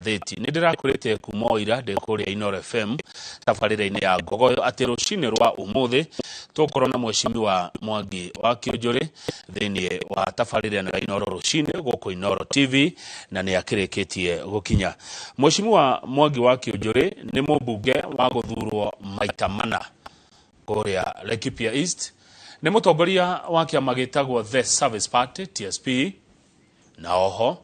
Ngathĩti. Nĩ ndĩrakwĩrĩte kuma o ira ndĩ kũrĩa Inooro FM tabarĩra-inĩ ya Ngogoyo atĩ rũcinĩ rwa ũmũthĩ tũgũkorwo na Mheshimiwa Mwangi wa Kĩũnjũrĩ thĩinĩ wa tabarĩra ĩno ya Inooro rũcinĩ gũkũ Inooro TV, na nĩ akĩrĩkĩtie gũkinya. Mheshimiwa Mwangi wa Kĩũnjũrĩ nĩ mũmbunge wa gũthurwo maita mana kũrĩa Laikipia East, nĩ mũtongoria wa kĩama gĩtagwo The Service Party TSP, na oho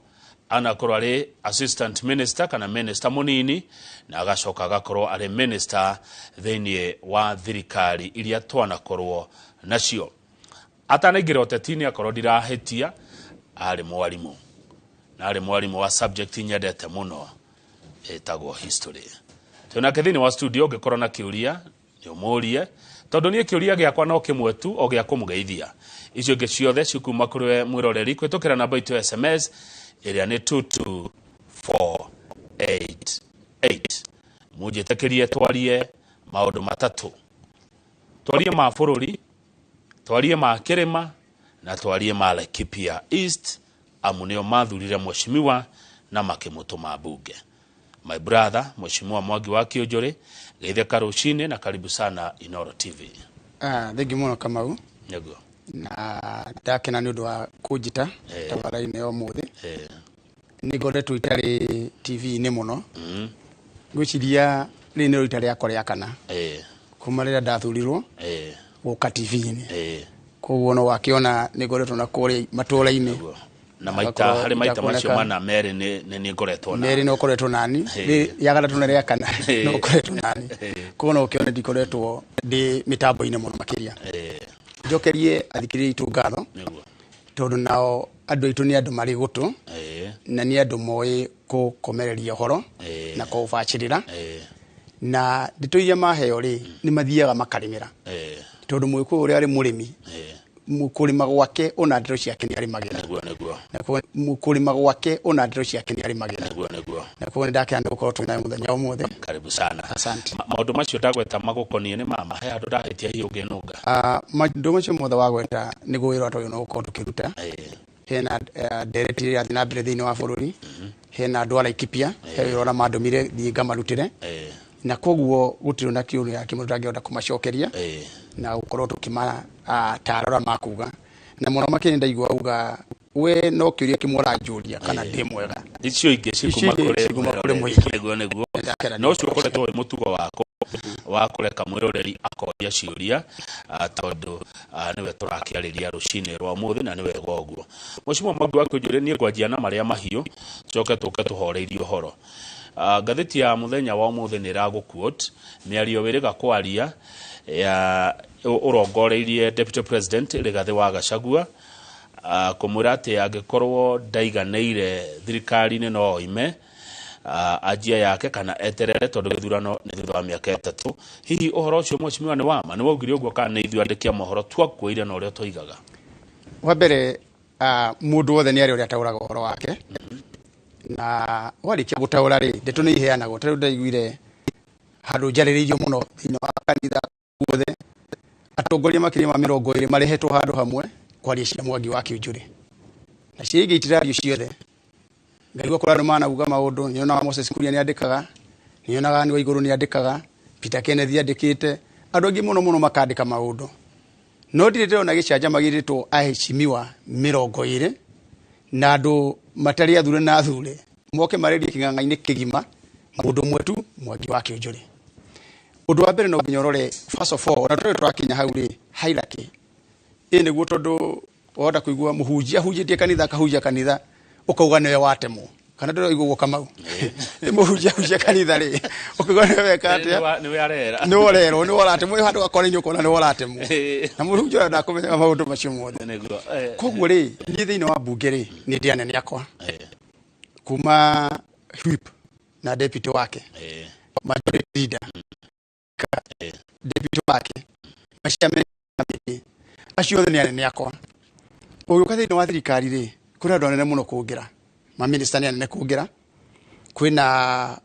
anakorwo arĩ assistant minister kana minister mũnini, na agacoka agakorwo arĩ minister thĩinĩ wa thirikari iria twanakorwo nacio. Atanaingĩra ũteti-inĩ, akorwo ndirahĩtia, arĩ mwarimũ, na arĩ mwarimũ wa subject nyendete mũno ĩtagwo history. Twĩnake thĩinĩ wa studio, ũngĩkorwo na kĩũria nĩ ũmũrie, tondũ niĩ kĩũria gĩakwa no kĩmwe tu, o gĩa kũmũgeithia. Icio ingĩ ciothe cikuma kũrĩ we mwĩroreri kũhĩtũkĩra namba itũ ya SMS ĩrĩa nĩ 22488. Mũnjĩtĩkĩrie twarie maũndũ matatũ: twarie ma bũrũri, twarie ma kĩrĩma, na twarie ma Laikipia East, amu nĩo mathurire mheshimiwa na makĩmũtũma mbunge. My brother, Mheshimiwa Mwangi wa Kĩũnjũrĩ, geithĩka rũcinĩ na karibu sana Inooro TV. Ah, thengi mũno, Kamau. Nĩguo. Na ndakena nĩ ũndũ wa kũnjĩta tabarĩra-inĩ ya ũmũthĩ. Nĩ ngoretwo itarĩ TV-inĩ mũno. Ngwĩciria rĩrĩ nĩrĩo rita rĩakwa rĩa kana kuma rĩrĩa ndathurirwo gũka TV-inĩ. Koguo no wakĩona nĩ ngoretwo na kũrĩa matũra-inĩ. Nĩguo. Na maita Agakorwo harĩ maita macio itakuoneka. mana merĩ nĩ niĩ ngoretwo na Merĩ nĩ ũkoretwo nani. Rĩ ya gatatũ na rĩa kana nĩ ũkoretwo nani. Koguo no ũkĩone ndikoretwo ndĩ mĩtambo-inĩ mũno makĩria. Njokerie athikĩrĩria aitũ ngatho, tondũ nao andũ aitũ nĩ andũ marĩ gũtũ na nĩ andũ moĩ kũkomereria ũhoro na kũũbacĩrĩra, na ndeto iria maheo rĩ, nĩ mathiaga makarĩmĩra, tondũ mũgĩkũyũ ũrĩa arĩ mũrĩmi, kũrĩma gwake ona ndeto ciake nĩ arĩmagĩra. Nĩguo nĩguo. Na koguo kũrĩma gwake ona ndeto ciake nĩ arĩmagĩra. Nĩguo nĩguo. Na koguo nĩ ndakena nĩ gũkorwo twĩ nawe mũthenya wa ũmũthĩ. Karibu sana. Asante. Maũndũ macio ndagweta magũkoniĩ nĩ mama he handũ ndahĩtia hihi ũngĩnũnga? Ah, maũndũ macio mothe wagweta nĩguo wĩra twagĩrĩirwo nĩ gũkorwo tũkĩruta. Hena ndereti ĩrĩa ĩrathiĩ na mbere thĩinĩ wa bũrũri, hena andũ a Laikipia, he wĩra ũrĩa mandũmire thiĩ ngamarutĩre, na koguo gũtirĩ na kĩũria kĩmwe tũtangĩhota kũmacokeria na gũkorwo tũkĩmatara ũrĩa makuga. Na mũno makĩria ndaigua uga we no kĩũria kĩmwe ũranjũria, kana ndĩ mwega. Icio ingĩ cikuma Icio ingĩ kũrĩ cikuma kũrĩ mwĩroreri. mũingĩ. Nĩguo nĩguo. Ndakena. Na ũcio ũkoretwo wĩ mũtugo wakwa wa kũreka mwĩroreri akoria ciũria, tondũ nĩwe tũrakĩarĩria rũcinĩ rwa ũmũthĩ, na nĩ wega ũguo. Mheshimiwa Mwangi wa Kĩũnjũrĩ, niĩ ngwanjia na marĩa mahiũ, coke tũke tũhoreirie ũhoro. Ngathĩti ya mũthenya wa ũmũthĩ nĩ ĩragũ-quote mĩario wĩrĩga kwaria ya ũrongoreirie Deputy President Rigathĩ wa Gachagua, kũmwĩra atĩ angĩkorwo ndaiganĩire thirikari-inĩ no oime, anjia yake kana eterere, tondũ gĩthurano nĩ thutha wa mĩaka 3. Hihi ũhoro ũcio, mheshimiwa, nĩ wama? Nĩ waugire ũguo kana nĩ ithuĩ andĩki a mohoro twakuoire na ũrĩa twoigaga? Wa mbere, mũndũ wothe nĩ arĩ ũrĩa ataũraga ũhoro wake, na warĩkia gũtaũra rĩ, ndeto nĩ iheanagwo. Ta rĩu ndaiguire handũ njarĩrĩirio mũno thĩinĩ wa kanitha guothe, atongoria makĩria ma 20 marehetwo handũ hamwe kwaria cia Mwangi wa Kĩũnjũrĩ, na cia ingĩ itirario ciothe. Ngaigua kũrĩ andũ manauga maũndũ. Nyonaga Moses Kuria nĩ andĩkaga, nyonaga Anne Waigũrũ nĩ andĩkaga, Peter Kenneth andĩkĩte, andũ aingĩ mũno mũno makandĩka maũndũ, no ndirĩ ndĩrona gĩcanjama gĩtĩtwo aheshimiwa 20 na andũ matarĩ athure na athure moke marĩrie kĩng'ang'a-inĩ kĩgima mũndũ ũmwe tu, Mwangi wa Kĩũnjũrĩ. Ũndũ wa mbere, no nginya ũrore first of all, ona tũrĩ tũrakinya hau rĩ, hierarchy ĩ nĩguo, tondũ wahota kũigua mũhunjia ahunjĩtie kanitha, akahunjia kanitha, ũkauga nĩwe watemwo. Kana ndũraigua ũguo, Kamau? Nĩ mũhunjia ahunjia kanitha rĩ, ũkauga nĩwe weka atĩa? Nĩwe arera. Nĩwe ũrerwo, nĩwe ũratemwo. Ĩ handũ gakora-inĩ ũkona nĩwe ũratemwo, na mũhunjia ũrĩa ndakũmenyaga maũndũ macio mothe. Nĩguo. Koguo rĩ, niĩ thĩinĩ wa mbunge rĩ, nĩ ndĩ anene akwa, kuma whip na deputy wake, majority leader, deputy wake, maciameni acio othe nĩ anene akwa. Ũgĩũka thĩinĩ wa thirikari rĩ, kwĩna andũ anene mũno kũngĩra maminista, nĩ anene kũngĩra, kwĩna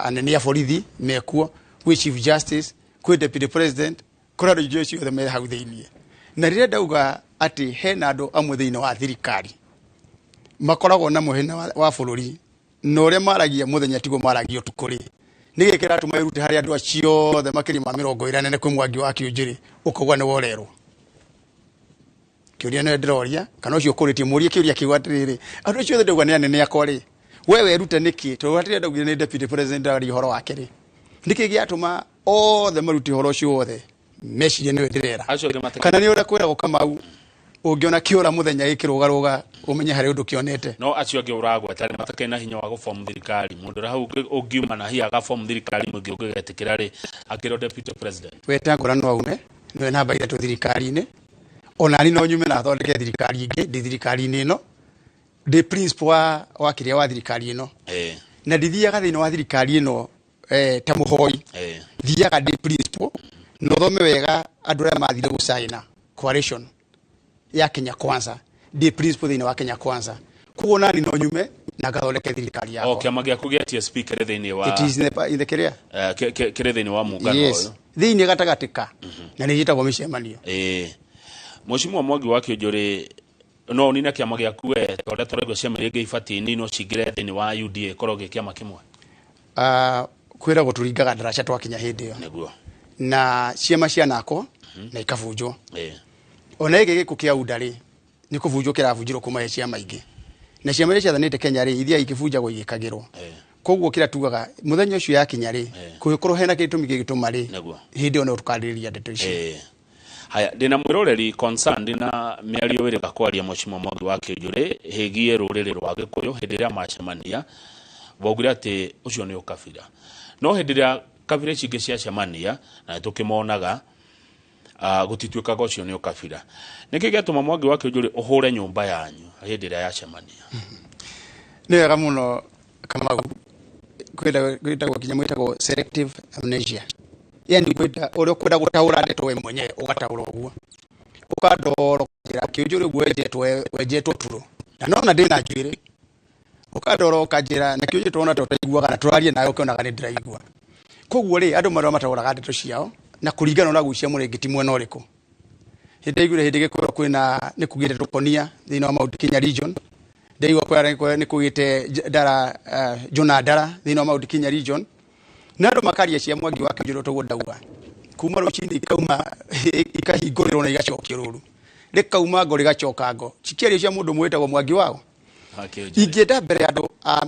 anene a borithi mekuo, gwĩ chief justice, kwĩ deputy president, kũrĩ andũ aingĩ acio othe me hau thĩiniĩ. Na rĩrĩa ndauga atĩ hena andũ amwe thĩinĩ wa thirikari makoragwo na mũhĩna wa bũrũri. Na ũrĩa maragia mũthenya tiguo maragia ũtukũ rĩ, nĩ gĩkĩ kĩratũma wĩrute harĩ andũ acio othe makĩria ma 40 nene kwĩ Mwangi wa Kĩũnjũrĩ ũkauga nĩwe ũrerwo? Kĩũria nĩwe ndĩroria, kana ũcio ũkũrĩtie mũrie kĩũria kĩu atĩrĩrĩ, andũ acio othe ndauga nĩ anene akwa rĩ, we werute nĩkĩ? Tondũ hatirĩ ndaugire nĩ deputy president ndararia ũhoro wake rĩ, nĩkĩ gĩatũma othe marute ũhoro ũcio wothe mecirie nĩwe ndĩrera? Acio angĩ matakĩ- Kana nĩ ũrĩa kwĩragwo Kamau, ũngĩona kĩũra mũthenya gĩkĩrũgarũga ũmenye harĩ ũndũ kĩonete. No acio angĩ ũragweta nĩ matakĩrĩ na hinya wa gũbomu thirikari. Mũndũ ũrĩa hau ũngiuma na hinya agabomu thirikari mũingĩ ũngĩgetĩkĩra rĩ, akĩrwo deputy president. Wetangũra no aume, nĩwe namba 3 thirikari-inĩ. Ona ni no nyume na thondeke thirikari ingĩ, ndĩ thirikari-inĩ ĩno, ndĩ principal wa kĩrĩa wa thirikari ĩno. Na ndithiaga thĩinĩ wa thirikari ĩno ta mũhoi. Thiaga ndĩ principal, na ũthome wega andũ arĩa mathire gũcaina coalition ya Kenya Kwanza, ndĩ principal thĩinĩ wa Kenya Kwanza. Koguo nani no nyume na ngathondeke thirikari O yakwa. kĩama gĩaku gĩa TSP kĩrĩ thĩinĩ wa It is in the kĩrĩa? Kĩrĩ thĩinĩ wa muungano Yes. ũyũ. Thĩinĩ gatagatĩ ka na nĩ njĩtagwo mĩcemanio. Mheshimiwa Mwangi wa Kĩũnjũrĩ, no ũnine kĩama gĩaku we ta ũrĩa tũraigua ciama iria ingĩ ibatiĩ ninwo cingĩre thĩinĩ wa UDA ĩkorwo gĩ kĩama kĩmwe? Kwĩragwo tũringaga ndaraca twakinya hĩndĩ ĩyo. Nĩguo. Na ciama cianakwo na ikabunjwo. Ona gĩkĩ gĩkũ kĩa UDA rĩ, nĩ kũbunjwo kĩrabunjirwo kuma he ciama ingĩ, na ciama iria ciathanĩte Kenya rĩ, ithiaga ikĩbunjagwo igĩkagĩrwo. Koguo kĩrĩa tugaga mũthenya ũcio yakinya rĩ, kũngĩkorwo hena gĩtũmi gĩgĩtũma rĩ, hĩndĩ ĩyo no tũkarĩrĩria ndeto icio. Haya, ndĩna mwĩroreri concerned na mĩario wĩrĩga kwaria Mheshimiwa Mwangi wa Kĩũnjũrĩ hĩgie rũrĩrĩ rwa Gĩkũyũ. Hĩndĩ ĩrĩa macemania waugire atĩ ũcio nĩ ũkabira, no hĩndĩ ĩrĩa kabira ici ingĩ ciacemania na nĩtũkĩmonaga, gũtituĩkaga ũcio nĩ ũkabira. Nĩkĩ gĩatũma Mwangi wa Kĩũnjũrĩ ũhũre nyũmba yanyu hĩndĩ ĩrĩa yacemania? Nĩ wega mũno Kamau, kwĩtagwo kinya mwĩtagwo selective amnesia, yani kwĩta ũrĩa ũkwenda gũtaũra ndeto we mwenyewe ũgataũra ũguo ũkandoro njĩra Kĩũnjũrĩ ũguo wenjetwo wenjetwo turo na nona ndĩna njuĩrĩ, ũkandora ũkanjĩra na Kĩũnjũrĩ tũrona ta ũtaiguaga na tũraria nawe ũkĩonaga nĩ ndĩraigua. Koguo rĩ, andũ marĩa mataũraga ndeto ciao na kũringana na gucia mũrĩngĩti mwena ũrĩkũ. Hĩndĩ ndaiguire hĩndĩ gĩkwĩrwo kwĩna nĩ kugĩte tũkonia thĩinĩ wa Mount Kenya region, ndaigua kwĩra nĩ kugĩte ndara Jona Ndara thĩinĩ wa Mount Kenya region, na andũ makaria cia Mwangi wa Kĩũnjũrĩ toguo ndauga kuma rũcinĩ ikauma ikahingũrĩrwo na igacokio rũru rĩkauma ngo rĩgacoka ngo cikĩario cia mũndũ mwĩtagwo Mwangi wao. Wa Kĩũnjũrĩ. Ingĩenda mbere andũ a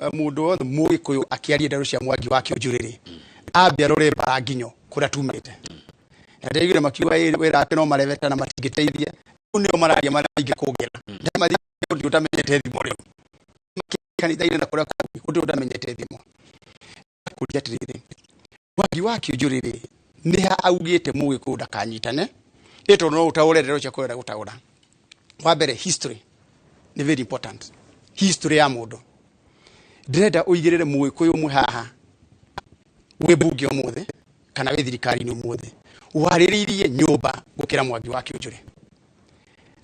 mũndũ wothe mũgĩkũyũ akĩaria ndeto cia Mwangi wa Kĩũnjũrĩ rĩ, ambe arore mbara nginyo kũrĩa tumĩte, na ndaiguire makiuga wĩra wake no marebeta na matingĩteithia. Rĩu nĩo mararia marĩa maingĩ kũngĩra ndamathiĩ gũtirĩ ũtamenyete thimo rĩu kanitha-inĩ na kũrĩa kũngĩ gũtirĩ ũtamenyete thimo. Kũria atĩrĩrĩ, Mwangi wa Kĩũnjũrĩ rĩ, nĩ ha augĩte mũgĩkũyũ ndakanyitane? Ĩ tondũ no ũtaũre ndeto cia kũrenda gũtaũra. Wa mbere, history nĩ very important, history ya mũndũ. Ndĩrenda ũigĩrĩre mũgĩkũyũ ũmwe haha wĩ mbunge ũmũthĩ kana wĩ thirikari-inĩ ũmũthĩ warĩrĩirie nyũmba gũkĩra Mwangi wa Kĩũnjũrĩ.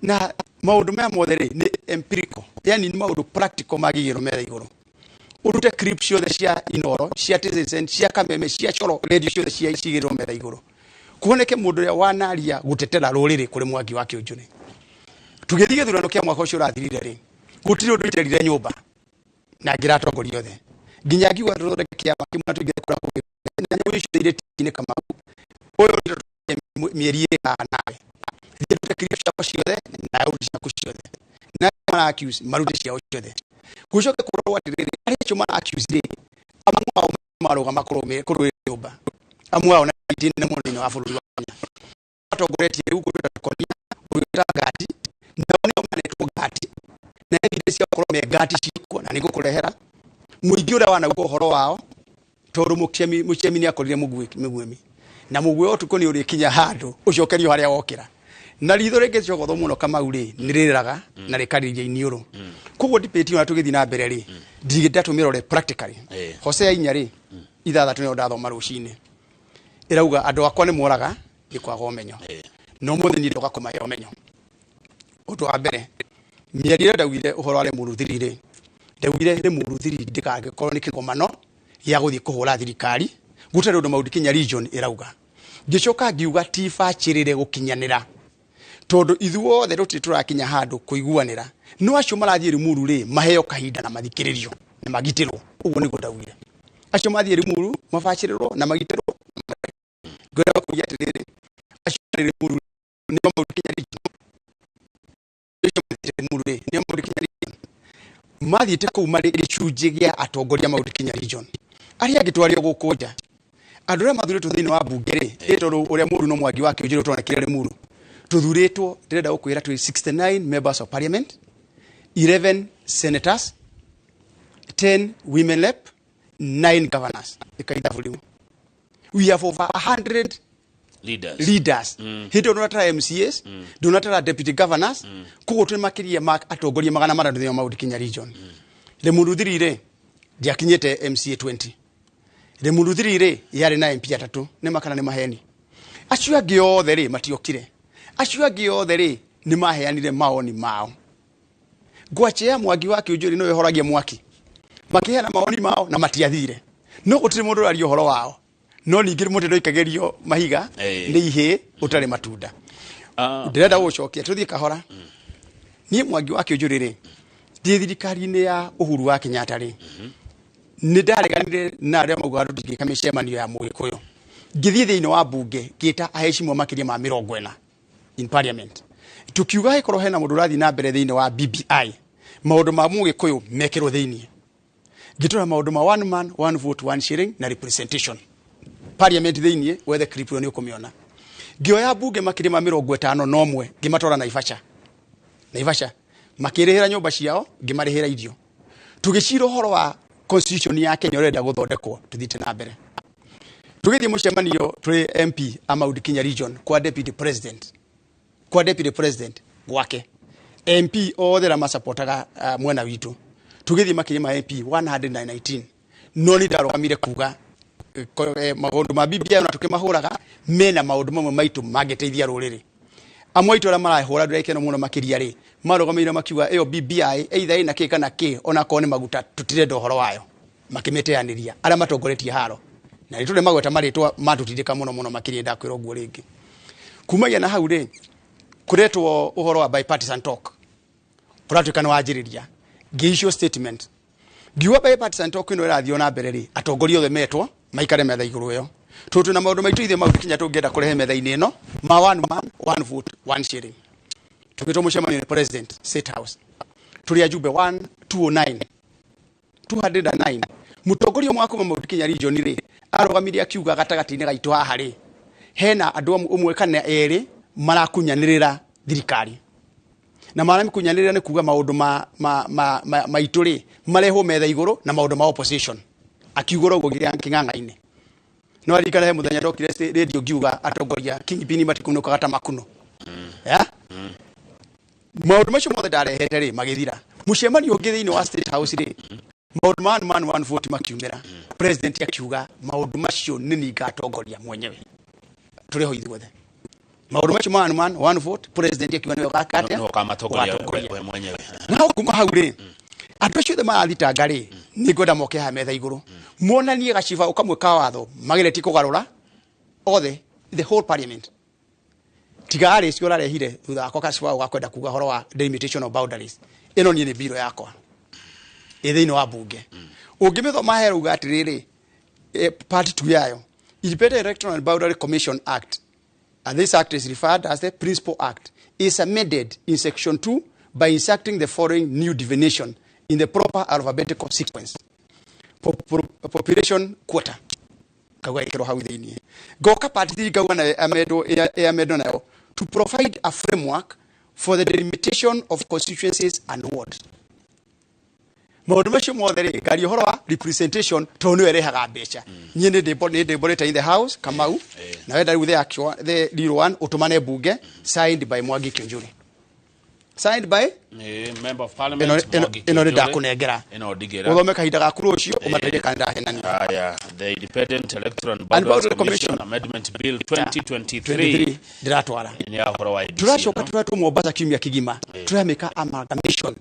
Na maũndũ maya mothe rĩ, nĩ empirical, yani nĩ maũndũ practical mangĩigĩrwo metha igũrũ. Ũrute clip ciothe cia Inoro, cia Citizen, cia Kameme, cia Coro radio, ciothe cia cigĩrwo metha igũrũ, kuoneke mũndũ ũrĩa wanaria gũtetera rũrĩrĩ kũrĩ Mwangi wa Kĩũnjũrĩ. Tũgĩthiĩ gĩthurano kĩa mwaka ũcio ũrathirire rĩ, gũtirĩ ũndũ iterire nyũmba na ngĩra atongoria othe nginya ngiuga tũthondeke kĩama kĩmwe na tũingĩre kũrĩa kũngĩ na nyamũ icio irĩ tini Kamau ũyũ nĩ mĩeri ĩrĩ haha nawe thiĩ ndute clip ciakwa ciothe na ũrute ciaku ciothe na arĩa mara accuse marute ciao ciothe. Gũcoke kũrorwo atĩrĩrĩ, arĩa acio mara accuse rĩ, amwe ao marũgama kũrũĩrĩra nyũmba, amwe ao na itĩ nene mũno thĩinĩ wa bũrũri wa Kenya matongoretie rĩu kũrĩ Konia ũgĩta ngati, nao nĩo manetwo ngati na evidence cia gũkorwo me ngati ciikuo na nĩngũkũrehera mũingĩ ũrĩa wanauga ũhoro wao, tondũ mũcemi nĩ akorire mũguĩmi na mũguĩ wa ũtukũ nĩ ũrĩkinya handũ ũcokerio harĩa wokĩra na ritho rĩngĩcogothwo mũno Kamau rĩ, nĩ rĩrĩraga na rĩkarĩria iniũrũ. Koguo debate ĩyo na tũgĩthiĩ na mbere rĩ, ndigĩte tũmĩrore practically. Hosea 4:6 nĩyo ndathoma rũcinĩ, ĩrauga andũ akwa nĩ moraga nĩ kwaga ũmenyo. No mũthĩ niĩ ndoka kũmahe ũmenyo. Ũndũ wa mbere, mĩario ĩrĩa ndaugire ũhoro wa Limuru 3 rĩ, ndaugire Limuru 3 ndĩkangĩkorwo nĩ kĩgomano gĩa gũthiĩ kũhũra thirikari gũtarĩ ũndũ Mount Kenya region ĩrauga. Ngĩcoka ngiuga ti bacĩrĩre gũkinyanĩra tondũ ithuothe tũtirĩ tũrakinya handũ kũiguanĩra, no acio marathiĩ Limuru rĩ, maheo kahinda na mathikĩrĩrio. na magitĩrwo. Ũguo nĩguo ndaugire. Acio mathiĩ Limuru mabacĩrĩrwo na magitĩrwo. Ngwenda kuuga atĩrĩrĩ, acio marĩ Limuru nĩo Mount Kenya region. Acio mathiĩte Limuru rĩ, nĩo Mount Kenya region. Mathiĩte kũu marĩ gĩcunjĩ gĩa atongoria Mount Kenya region. Arĩa angĩ twario gũkũ nja. Andũ arĩa mathurĩtwo thĩinĩ wa mbunge rĩ, ĩ tondũ ũrĩa mũru no Mwangi wa Kĩũnjũrĩ twanekire Limuru. Tũthurĩtwo, ndĩrenda gũkwĩra twĩ 69 members of parliament, 11 senators, 10 women rep, 9 governors. Ĩka ithabu rĩu. We have over 100 leaders. Leaders. Hĩndĩ ĩyo ndũnatara MCAs, ndũnatara deputy governors, koguo twĩ makĩria ma atongoria 600 thĩinĩ wa Mount Kenya region. Limuru 3 rĩ, ndiakinyĩte MCA 20. Limuru 3 rĩ, yarĩ na MP atatũ, nĩ makana nĩ maheni. Acio angĩ othe rĩ, matiokire. Acio angĩ othe rĩ, nĩ maheanire maoni mao. Ngwache ya Mwangi wa Kĩũnjũrĩ nĩyo ĩhoragia mwaki. Makĩheana maoni mao na matiathire. No gũtirĩ mũndũ ũraria ũhoro wao. No ningĩ mũtĩ ndũikagĩrio mahiga nĩ ihĩĩ ũtarĩ matunda. Ndĩrenda gũgũcokia tũthiĩ kahora. Niĩ Mwangi wa Kĩũnjũrĩ rĩ, ndĩ thirikari-inĩ ya Uhuru wa Kenyatta rĩ, nĩ ndareganire na arĩa maugaga tũtingĩka mĩcemanio ya Mũgĩkũyũ. Ngĩthiĩ thĩinĩ wa mbunge ngĩta aheshimiwa makĩria ma 40 in parliament. Tukiuga hĩkorwo hena mũndũ ũrathiĩ na mbere thĩinĩ wa BBI, maũndũ ma Mũgĩkũyũ mekĩrwo thĩinĩ. Ngĩtwara maũndũ ma one man, one vote, one shilling na representation. Parliament thĩinĩ wethe clip ĩyo nĩ ũkũmĩona. Ngĩoya mbunge makĩria ma 51 ngĩmatwara Naivasha. Naivasha makĩrĩhĩra nyũmba ciao, ngĩmarĩhĩra irio. Tũgĩcira ũhoro wa constitution ya Kenya ũrenda gũthondekwo, tũthiĩte na mbere. Tũgĩthiĩ mũcemanio tũrĩ MP a Mount Kenya region kwa deputy president. Kwa deputy president gwake. MP othe arĩa masapotaga mwena witũ. Tũgĩthiĩ makĩria ma MP 119. No nĩ ndarũgamire kuga maũndũ ma BBI ona tũkĩmahũraga mena maũndũ mamwe maitũ mangĩteithia rũrĩrĩ. Amwe aitũ arĩa marahũra ndũra ikeno mũno makĩria rĩ, marũgamĩire makiuga ĩyo BBI either ĩna kĩ kana kĩ, ona akorwo nĩ maguta tũtirenda ũhoro wayo. Makĩmĩteanĩria arĩa matongoretie haro. Na nĩ tũrĩ magweta marĩtwa matũtindĩka mũno mũno makĩria ndakwĩra ũguo rĩngĩ. Kumagia na hau rĩ, kũretwo ũhoro wa bipartisan talk. Ũratuĩka nĩ wanjĩrĩria. Ngĩ-issue statement. Ngiuga bipartisan talk ĩno ĩrathiĩ na mbere rĩ, atongoria othe metwo maikare metha igũrũ ĩyo. Tondũ twĩna maũndũ maitũ ithuĩ Mount Kenya tũngĩenda kũrehe metha-inĩ ĩno ma one man, one vote, one shilling. Tũgĩtwo mũcemanio nĩ president State House. Tũrĩ ajumbe one, two oh nine. 209. Mũtongoria ũmwe wa kuma Mount Kenya region rĩ, arũgamire akiuga gatagatĩ-inĩ gaitũ haha rĩ, hena andũ ũmwe kana erĩ marakunyanĩrĩra thirikari. Na marakunyanĩrĩra nĩ kuga maũndũ maitũ rĩ, marehwo metha igũrũ na maũndũ ma opposition. Akiuga ũguo kĩng'ang'a-inĩ. No aririkana he mũthenya ndokire radio ngiuga atongoria kingpin matikunũkaga ta makuno. Ya? Maũndũ macio mothe ndarehete rĩ magĩthira. Mũcemanio ũngĩ thĩinĩ wa State House rĩ, maũndũ ma one man one vote makiumĩra. President akiuga maũndũ macio nĩ niĩ ngatongoria mwenyewe. Tũrĩ ho ithuothe. Maũndũ macio ma one man one vote, president akiuga nĩwe ũgaka atĩa? Nĩwe ũkamatongoria Ũgatongoria. we mwenyewe. Na kuma hau rĩ, andũ acio othe marathitanga rĩ, nĩ ngwenda moke haha metha igũrũ. Monanie gacibaũ kamwe ka watho mageretie kũgarũra othe, the whole parliament. Tiga arĩ cio ũrarehire thutha wakwa gacibaũ ga kwenda kuga ũhoro wa delimitation of boundaries. Ĩno niĩ nĩ mbirũ yakwa. Ĩ thĩinĩ wa mbunge. Ũngĩmĩthoma he rauga atĩrĩrĩ, part 2 yayo, Independent Electoral and Boundary Commission Act, and this act is referred as the Principal Act, is amended in section 2 by inserting the following new definition in the proper alphabetical sequence. Population quota. Kauga ĩkĩrwo hau thĩinĩ. Ngoka part 3 ngauga nayo ĩamendwo nayo to provide a framework for the delimitation of constituencies and wards. Maũndũ macio mothe rĩ, ngaria ũhoro wa representation tondũ nĩyo ĩrehaga mbeca. Niĩ nĩ ndĩmborĩte in the house Kamau, na wenda rĩu the actual, the real one ũtũmane mbunge signed by Mwangi Kiunjuri. Signed by Member of Parliament Mwangi ĩno nĩ Kiunjuri. ndakũnengera. Ĩno ndigĩra. Ũthome kahinda gaku rũciũ ũmateithie kana ndahenania. Haya, the Independent Electoral and And Boundaries Boundary Commission Commission. Amendment Bill 2023. 23 ndĩratwara. Nĩ ya ũhoro wa IEBC, Tũracoka no? tũratwo Mombasa kiumia kĩgima. Tũramĩka amalgamation.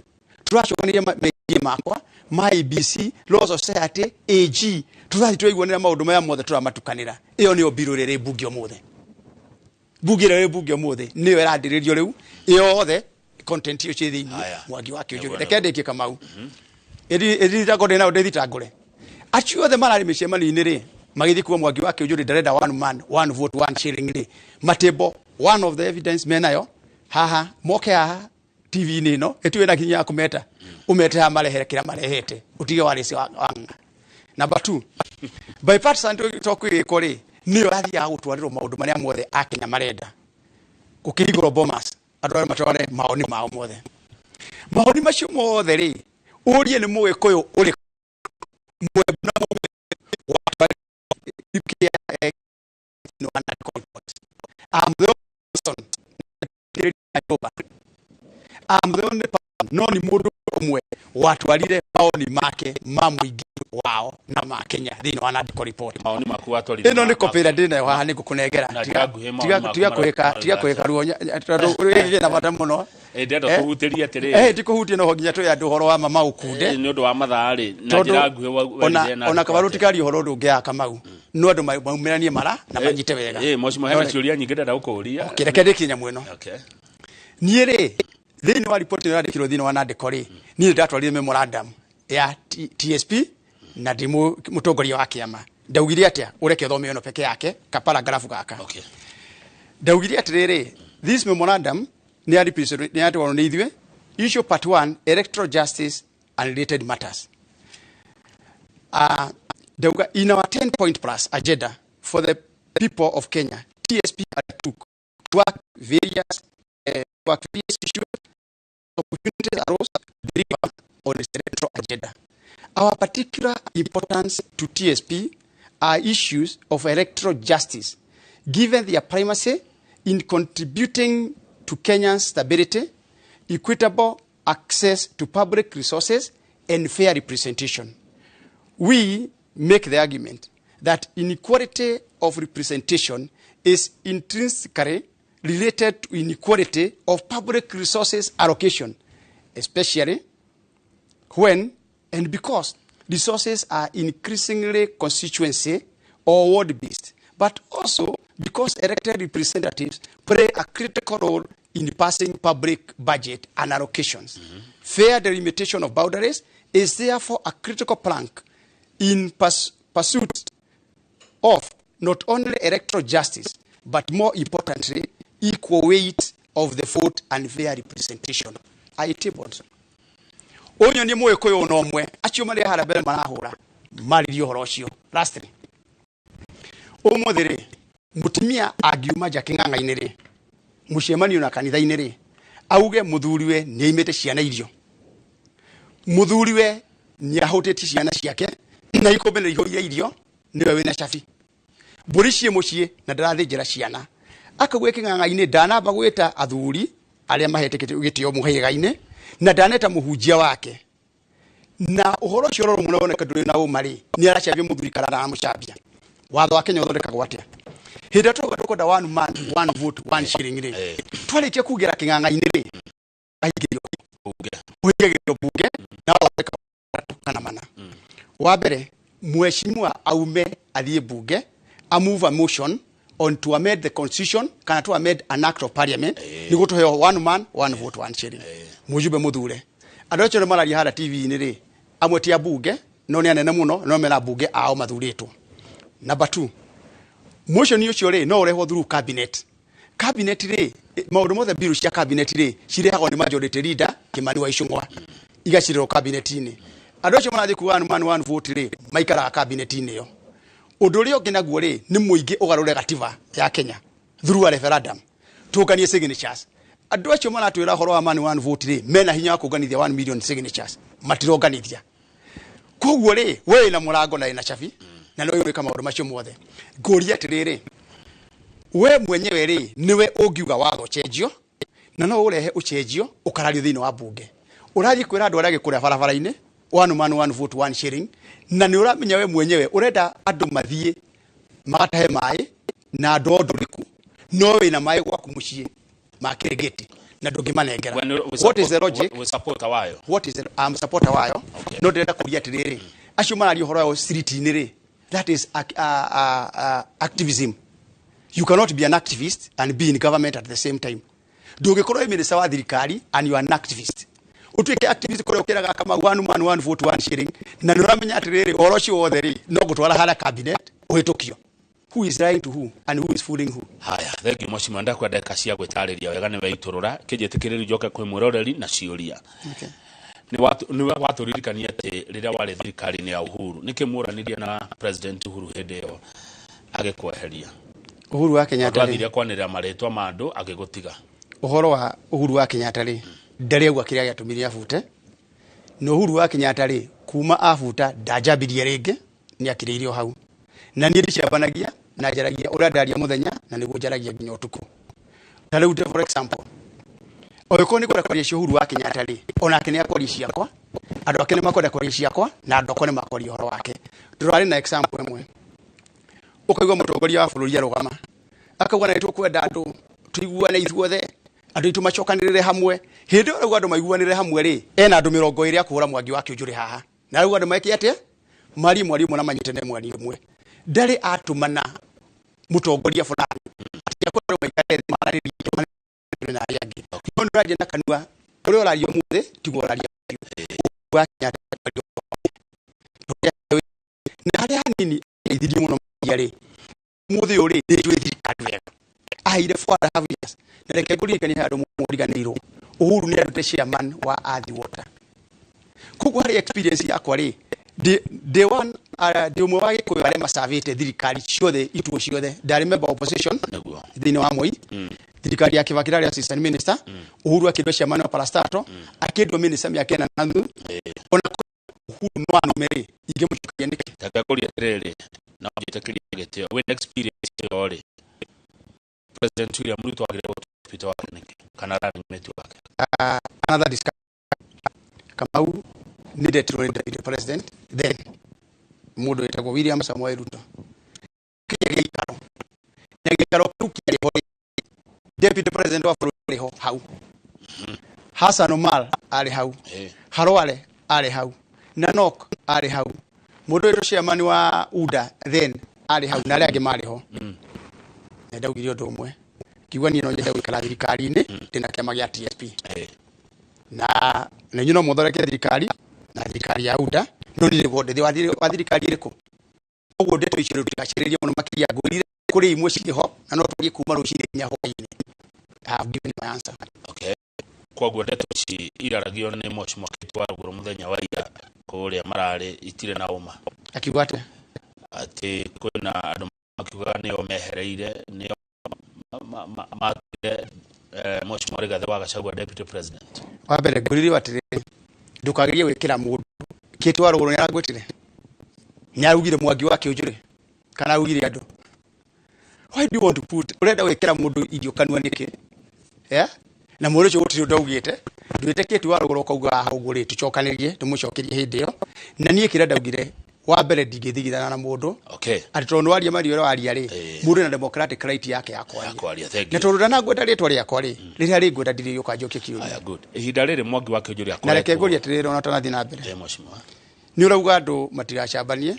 Tũracokanĩria mehia makwa ma IEBC, Law Society, AG. Tũrathiĩ tũraiguanĩra maũndũ maya mothe tũramatukanĩra. Ĩyo nĩyo bill ĩrĩa ĩrĩ mbunge ũmũthĩ. Mbunge ĩrĩa ĩrĩ mbunge ũmũthĩ nĩyo ĩrandĩrĩrio rĩu yothe content ĩyo ciĩ thĩinĩ. Haya. Mwangi wa Kĩũnjũrĩ. Nĩguo, Reke ndĩkie Kamau. Ĩthitango ndĩ nayo ndĩthitangũre. Acio othe mararĩ mĩcemanio-inĩ rĩ, magĩthiĩ kuo Mwangi wa Kĩũnjũrĩ ndarenda one man one vote one shilling rĩ, matĩmbo one of the evidence menayo haha, moke haha TV-inĩ ĩno ĩtuĩ na kinya ya kũmeta, ũmete haha marehere kĩrĩa marehete, ũtige warĩci wa ng'a. Number two, bipartisan talk ĩgĩkwo rĩ, nĩyo yathiaga gũtwarĩrwo maũndũ marĩa mothe Akenya marenda. Gũkĩhingũrwo Bomas, andũ arĩa matware maoni mao mothe. Maoni macio mothe rĩ, ũrie nĩ Mũgĩkũyũ ũrĩkũ Mwembu na Mũmĩrũ watwarire no report. I'm the only person nyũmba. I'm the only person, no nĩ mũndũ ũmwe watwarire maoni make ma mũingĩ wao na ma Kenya thĩinĩ wa Nandiko report. Maoni maku watwarire? Ĩno nĩ copy ĩrĩa ndĩ nayo haha, nĩ ngũkũnengera. Na Tiga njĩra nguhĩ, maoni tiga maku tiga kũhĩka tiga kũhĩka ruo tondũ gĩkĩ na bata mũno. Ndĩrenda Eh? kũhutĩria atĩrĩrĩ. Ndikũhutia no nginya twĩ andũ ũhoro wa mama ũkunde. Nĩ ũndũ wa mathaa rĩ, na Tondũ njĩra nguhĩ ona werire na ona andĩko kabarũ atĩa? tikaria ũhoro ũndũ ũngĩ ya Kamau, no andũ maumĩranie mara na manyite wega. Mheshimiwa, hena ciũria nyingĩ ndĩrenda gũkũria. Okay, reke ndĩkie nyamũ ĩno. Okay. Niĩ rĩ, thĩinĩ wa riboti ĩno yandĩkirwo thĩinĩ wa nandĩko rĩ, niĩ ndatwarire memorandum ya TSP na ndĩ mũtongoria wa kĩama. Ndaugire atĩa? Ũreke ũthome ĩno peke yake kaparagrafu gaka. Okay. Ndaugire atĩrĩrĩ, this memorandum nĩ yatwarwo nĩ ithuĩ, issue part 1, electoral justice and related matters. Ndauga in our 10 point plus agenda for the people of Kenya, TSP undertook to work various issues, opportunities arose to deliver on its electoral agenda. Our particular importance to TSP are issues of electoral justice, given their primacy in contributing to Kenya's stability, equitable access to public resources, and fair representation. We make the argument that inequality of representation is intrinsically related to inequality of public resources allocation, especially when and because resources are increasingly constituency or ward-based, but also because elected representatives play a critical role in passing public budget and allocations. Fair delimitation of boundaries is therefore a critical plank in pursuit of not only electoral justice, but more importantly, equal weight of the vote and fair representation. I tabled. Ũnyonie Mũgĩkũyũ ona ũmwe acio marĩ harĩa mbere marahũra maririe ũhoro ũcio. Lastly, ũmũthĩ rĩ, mũtumia angiuma nja kĩng'ang'a-inĩ rĩ, mũcemanio na kanitha-inĩ rĩ, auge mũthuriwe nĩ aimĩte ciana irio, mũthuriwe nĩ ahũtĩtie ciana ciake na ikũmbĩ nĩ ihũire irio, nĩwe wĩna cabi, mbũri ciĩ mũciĩ na ndarathĩnjĩra ciana, akauga kĩng'ang'a-inĩ ndanamba gwĩta athuri arĩa mahete gĩtĩo mũhĩrĩga-inĩ na ndaneta mũhunjia wake, na ũhoro ũcio ũrorwo mũno woneka ndũrĩ na ũma rĩ, nĩ aracambia mũthuri kana ndaramũcambia. Watho wa Kenya ũthondekagwo atĩa? Hĩndĩ ĩrĩa tũrauga tũkwenda one man one vote one shilling rĩ, twarĩkia kugĩra kĩng'ang'a-inĩ rĩ, ahingĩrio Bunge. Ũhingagĩrio bunge na wathondeka kana mana. Wa mbere, mheshimiwa aume athiĩ bunge a move a motion on to amend the constitution kana to amend an act of parliament nĩguo tũheo one man one vote one shilling. Mũjumbe mũthure andũ acio nĩ mararia harĩa TV-inĩ rĩ, amwe ti a bunge no nĩ anene mũno, no mena bunge ao mathurĩtwo. Number two, motion ũcio rĩ, no ũrehwo through cabinet. Cabinet rĩ, maũndũ mothe, bill cia cabinet rĩ, cirehagwo nĩ majority leader Kimani wa Ichung'wa, igacirĩrwo cabinet-inĩ. Andũ acio marathiĩ kuga one man one vote rĩ, maikaraga cabinet-inĩ ĩyo. Ũndũ ũrĩa ũngĩ naguo rĩ, nĩ mũingĩ ũgarũre gatiba ya Kenya through a referendum, tũnganie signatures. Andũ acio maratwĩra ũhoro wa man one vote rĩ, mena hinya wa kũnganithia 1 million signatures, matironganithia. Koguo rĩ, we wĩna mũrango na wĩna cabi na no wĩka maũndũ macio mothe. Ngũria atĩrĩrĩ, we mwenyewe rĩ, nĩwe ũngiuga watho ũcenjio, na no ũrehe ũcenjio ũkarario thĩinĩ wa bunge. Ũrathiĩ kwĩra andũ arĩa angĩ kũrĩa barabara-inĩ one man one vote one shilling, na nĩ ũramenya we mwenyewe ũrenda andũ mathiĩ magatahe maĩ na ndoo ndũrĩku, no wĩna maĩ gwaku mũciĩ ma Kĩrĩgĩti na ndũngĩmanengera. What is the logic? We supporter wayo? What is the, I'm supporter wayo. No ndĩrenda kũria atĩrĩrĩ, acio mararia ũhoro wao street-inĩ rĩ, that is activism. You cannot be an activist and be in government at the same time. Ndũngĩkorwo wĩ minister wa thirikari and you are an activist. Ũtuĩke activist kũrĩa ũkĩraga kama one man one vote one shilling, na nĩ ũramenya atĩrĩrĩ, ũhoro ũcio wothe rĩ, no gũtwara harĩa cabinet ũhĩtũkio. Who is lying to who and who is fooling who? Haya, thengiũ mheshimiwa, ndakwenda ndagĩka cia gwĩtarĩria wega nĩ weitũrũra kĩnjĩtĩkĩrĩrio njoke kwĩ mwĩroreri na ciũria. Okay. Nĩ watũririkania atĩ rĩrĩa warĩ thirikari-inĩ ya Uhuru, nĩkĩ muoranirie na President Uhuru hĩndĩ ĩyo agĩkweheria? Uhuru wa Kenyatta rĩ, twathire kwanĩrĩra marĩtwa ma andũ agĩgũtiga. Ũhoro wa Uhuru wa Kenyatta rĩ, ndarĩ auga kĩrĩa gĩatũmire abute. Na Uhuru wa Kenyatta rĩ, kuma abuta ndanjambirie rĩngĩ, nĩ akirĩire o hau. Na niĩ ndicambanagia na njaragia ũrĩa ndaria mũthenya na nĩguo njaragia nginya ũtukũ. Ta rĩu for example, ũngĩkorwo nĩ ngwenda kwaria cia Uhuru wa Kenyatta rĩ, onake nĩ akwaria ciakwa, andũ ake nĩ makwenda kwaria ciakwa, na andũ akwa nĩ makwaria ũhoro wake. Tũrarĩ na example ĩmwe, ũkaigua mũtongoria wa bũrũri arũgama akauga na nĩtũkwenda andũ tũiguane ithuothe, andũ aitũ macokanĩrĩre hamwe. Hĩndĩ ĩyo arauga andũ maiguanĩre hamwe rĩ, ena andũ 20 akũhũra Mwangi wa Kĩũnjũrĩ haha, na arauga andũ meke atĩa, marie mwario ũmwe na manyitane mwario ũmwe. Ndarĩ atũmana mũtongoria fulani atĩ akwenda maikare thĩ maranĩrie na arĩa angĩ. No nĩ ũraria na kanua, ũrĩa ũraria ũmũthĩ tiguo ũraria rũciũ. Wa Kenyatta na harĩa hanini aithirie mũno makĩria rĩ, mũthĩ ũyũ rĩ, nĩ njũĩ thirikari wega, aheire 4.5 years. Na reke ngũririkanie handũ mũriganĩirwo, Uhuru nĩ arute chairman wa Athi Water. Koguo harĩ experience yakwa rĩ, ndĩ one, ndĩ ũmwe wa Gĩkũyũ arĩa macavĩte thirikari ciothe, ituo ciothe. Ndarĩ member opposition thĩinĩ wa Moi, thirikari ya Kibaki rarĩ assistant minister. Uhuru akĩndwo chairman wa parastatal, akĩndwo minister mĩaka 4.5. Ona Uhuru no anume rĩ, ingĩmũcokeria nĩkĩ? Reke ngũrie atĩrĩrĩ, no njĩtĩkĩrie gĩtĩo, wĩna experience ĩyo rĩ, President William Ruto agĩrĩire gũtua deputy wake nĩkĩ kana running mate wake? Another discussion. Kamau nĩ ndetirwo nĩ deputy president then, mũndũ wĩtagwo William Samoei Ruto, kĩrĩa gĩikaro na gĩikaro kĩu kĩarĩ ho rĩ, deputy president wa bũrũri arĩ ho hau, Hassan Omar arĩ hau, Harware arĩ hau, Nanok arĩ hau, mũndũ wĩtwo chairman wa UDA then arĩ hau, na arĩa angĩ marĩ ho. Na ndaugire ũndũ ũmwe, ngiuga niĩ no nyende gũikara thirikari-inĩ ndĩna kĩama gĩa TSP, na inyuĩ no mũthondeke thirikari na thirikari ya UDA, no niĩ nĩguo ndĩ wa thirikari ĩrĩkũ. Koguo ndeto icio rĩu tũtigacĩrĩrie mũno makĩria, ngwĩrire kũrĩ imwe cirĩ ho na no twarie kuma rũcinĩ nginya hwaĩ-inĩ. I have given my answer. Okay, koguo ndeto ici iraragio nĩ mheshimiwa Kate Warũgũrũ mũthenya wa ira kũrĩa mararĩ itirĩ na ũma? Akiuga atĩa? Atĩ kwĩna andũ makiugaga nĩo mehereire, nĩo matuire mheshimiwa Rigathĩ wa Gachagua deputy president. Wa mbere ngwĩrire atĩrĩrĩ, ndũkagerie gwĩkĩra mũndũ. Kate Warũgũrũ nĩ aragwĩtire, nĩ araugire Mwangi wa Kĩũnjũrĩ kana araugire andũ? Why do you want to put, ũrenda gwĩkĩra mũndũ irio kanua nĩkĩ? Yeah? Na mũndũ ũcio gũtirĩ ũndũ augĩte. Ndwĩte Kate Warũgũrũ ũkauga haha ũguo rĩ, tũcokanĩrie tũmũcokerie hĩndĩ ĩyo. Na niĩ kĩrĩa ndaugire wa mbere, ndingĩthigithana na mũndũ atĩ tondũ nĩwaria mario ũrĩa waria rĩ, mũndũ ena democratic right yake ya kwaria. Ya kwaria, thank Na you. tondũ ndanangweta rĩtwa rĩakwa rĩ, rĩrĩa rĩngwenda ndirĩgĩũka njokie kĩũria. Aya, good. Ihinda rĩrĩ Mwangi wa Kĩũnjũrĩ Na reke akoretwo ngũrie atĩrĩrĩ, ona ũtanathiĩ na mbere, mheshimiwa. Nĩ ũrauga andũ matigacambanie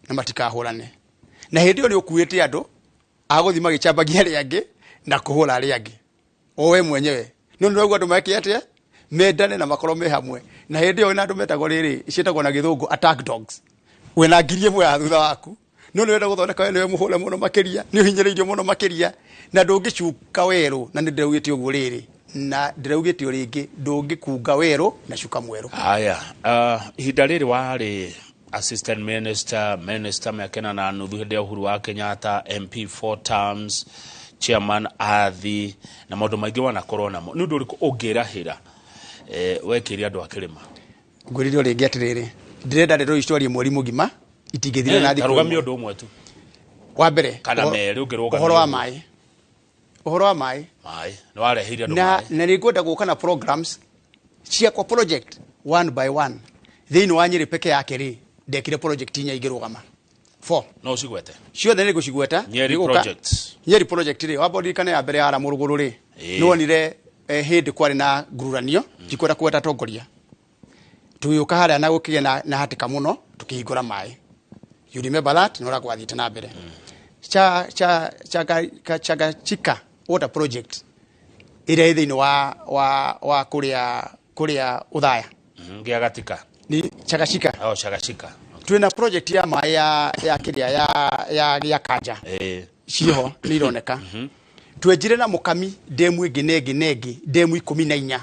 na matikahũrane, na hĩndĩ ĩyo nĩ ũkuĩte andũ agũthiĩ magĩcambagia arĩa angĩ na kũhũra arĩa angĩ, o we mwenyewe. No nĩ ũrauga andũ meke atĩa, mendane na makorwo me hamwe, na hĩndĩ ĩyo na andũ metagwo rĩrĩ, ciĩtagwo na gĩthũngũ attack dogs, wĩna 1,000 ya thutha waku, no nĩ ũrenda gũthondeka we nĩwe mũhũre mũno makĩria, nĩ ũhinyĩrĩirio mũno makĩria, na ndũngĩcuka werũ. Na nĩ ndĩraugĩte ũguo rĩrĩ, na ndĩraugĩte o rĩngĩ, ndũngĩkunga werũ na cuka mwerũ. Haya, ihinda rĩrĩ warĩ assistant minister, minister mĩaka 4.5 hĩndĩ ya Uhuru wa Kenyatta, MP four terms, chairman athi na maũndũ maingĩ wanakorwo namo, nĩ ũndũ ũrĩkũ ũngĩrahĩra wekĩire andũ a kĩrĩma? Ngwĩrire o rĩngĩ atĩrĩrĩ, ndĩrenda ndeto ici twarie mweri mũgima, itingĩthira na thikũ Tarũgamia ĩmwe. Ũndũ ũmwe tu. Wa mbere, Kana merĩ ũngĩrũgamia ũhoro wa ũguo. Maĩ, ũhoro wa maĩ. Maĩ nĩ wareheire andũ Na maĩ. Na nĩ ngwenda gũka na programs ciakwa, project one by one. Thĩinĩ wa Nyĩrĩ peke yake rĩ, ndekire project inya ingĩrũgama, four. No ũcigwete? Ciothe nĩ ngũcigweta. Nyeri Nĩgũka- projects. Nyeri project rĩ, wamba ũririkane ya mbere ya Mũrũgũrũ rĩ, nĩwonire hĩndĩ kwarĩ na ngururanio, ndikwenda kũgweta atongoria, tũgĩũka harĩa na gũkĩgĩa na hatĩka mũno, tũkĩhingũra maĩ. You remember that? Nĩ ũrĩa gwathiĩte na mbere. Cha cha cha Chagachika water project ĩrĩa ĩ thĩinĩ wa kũrĩa Kũrĩa Ũthaya. Gĩa gatika. Ni Chagashika. Oh, Shagashika. Twĩna project ya maĩ ya kĩrĩa ya Kanja. Ciho nĩ ironeka. Twenjire na Mũkami ndemu ĩngĩ na ĩngĩ na ĩngĩ, ndemu 14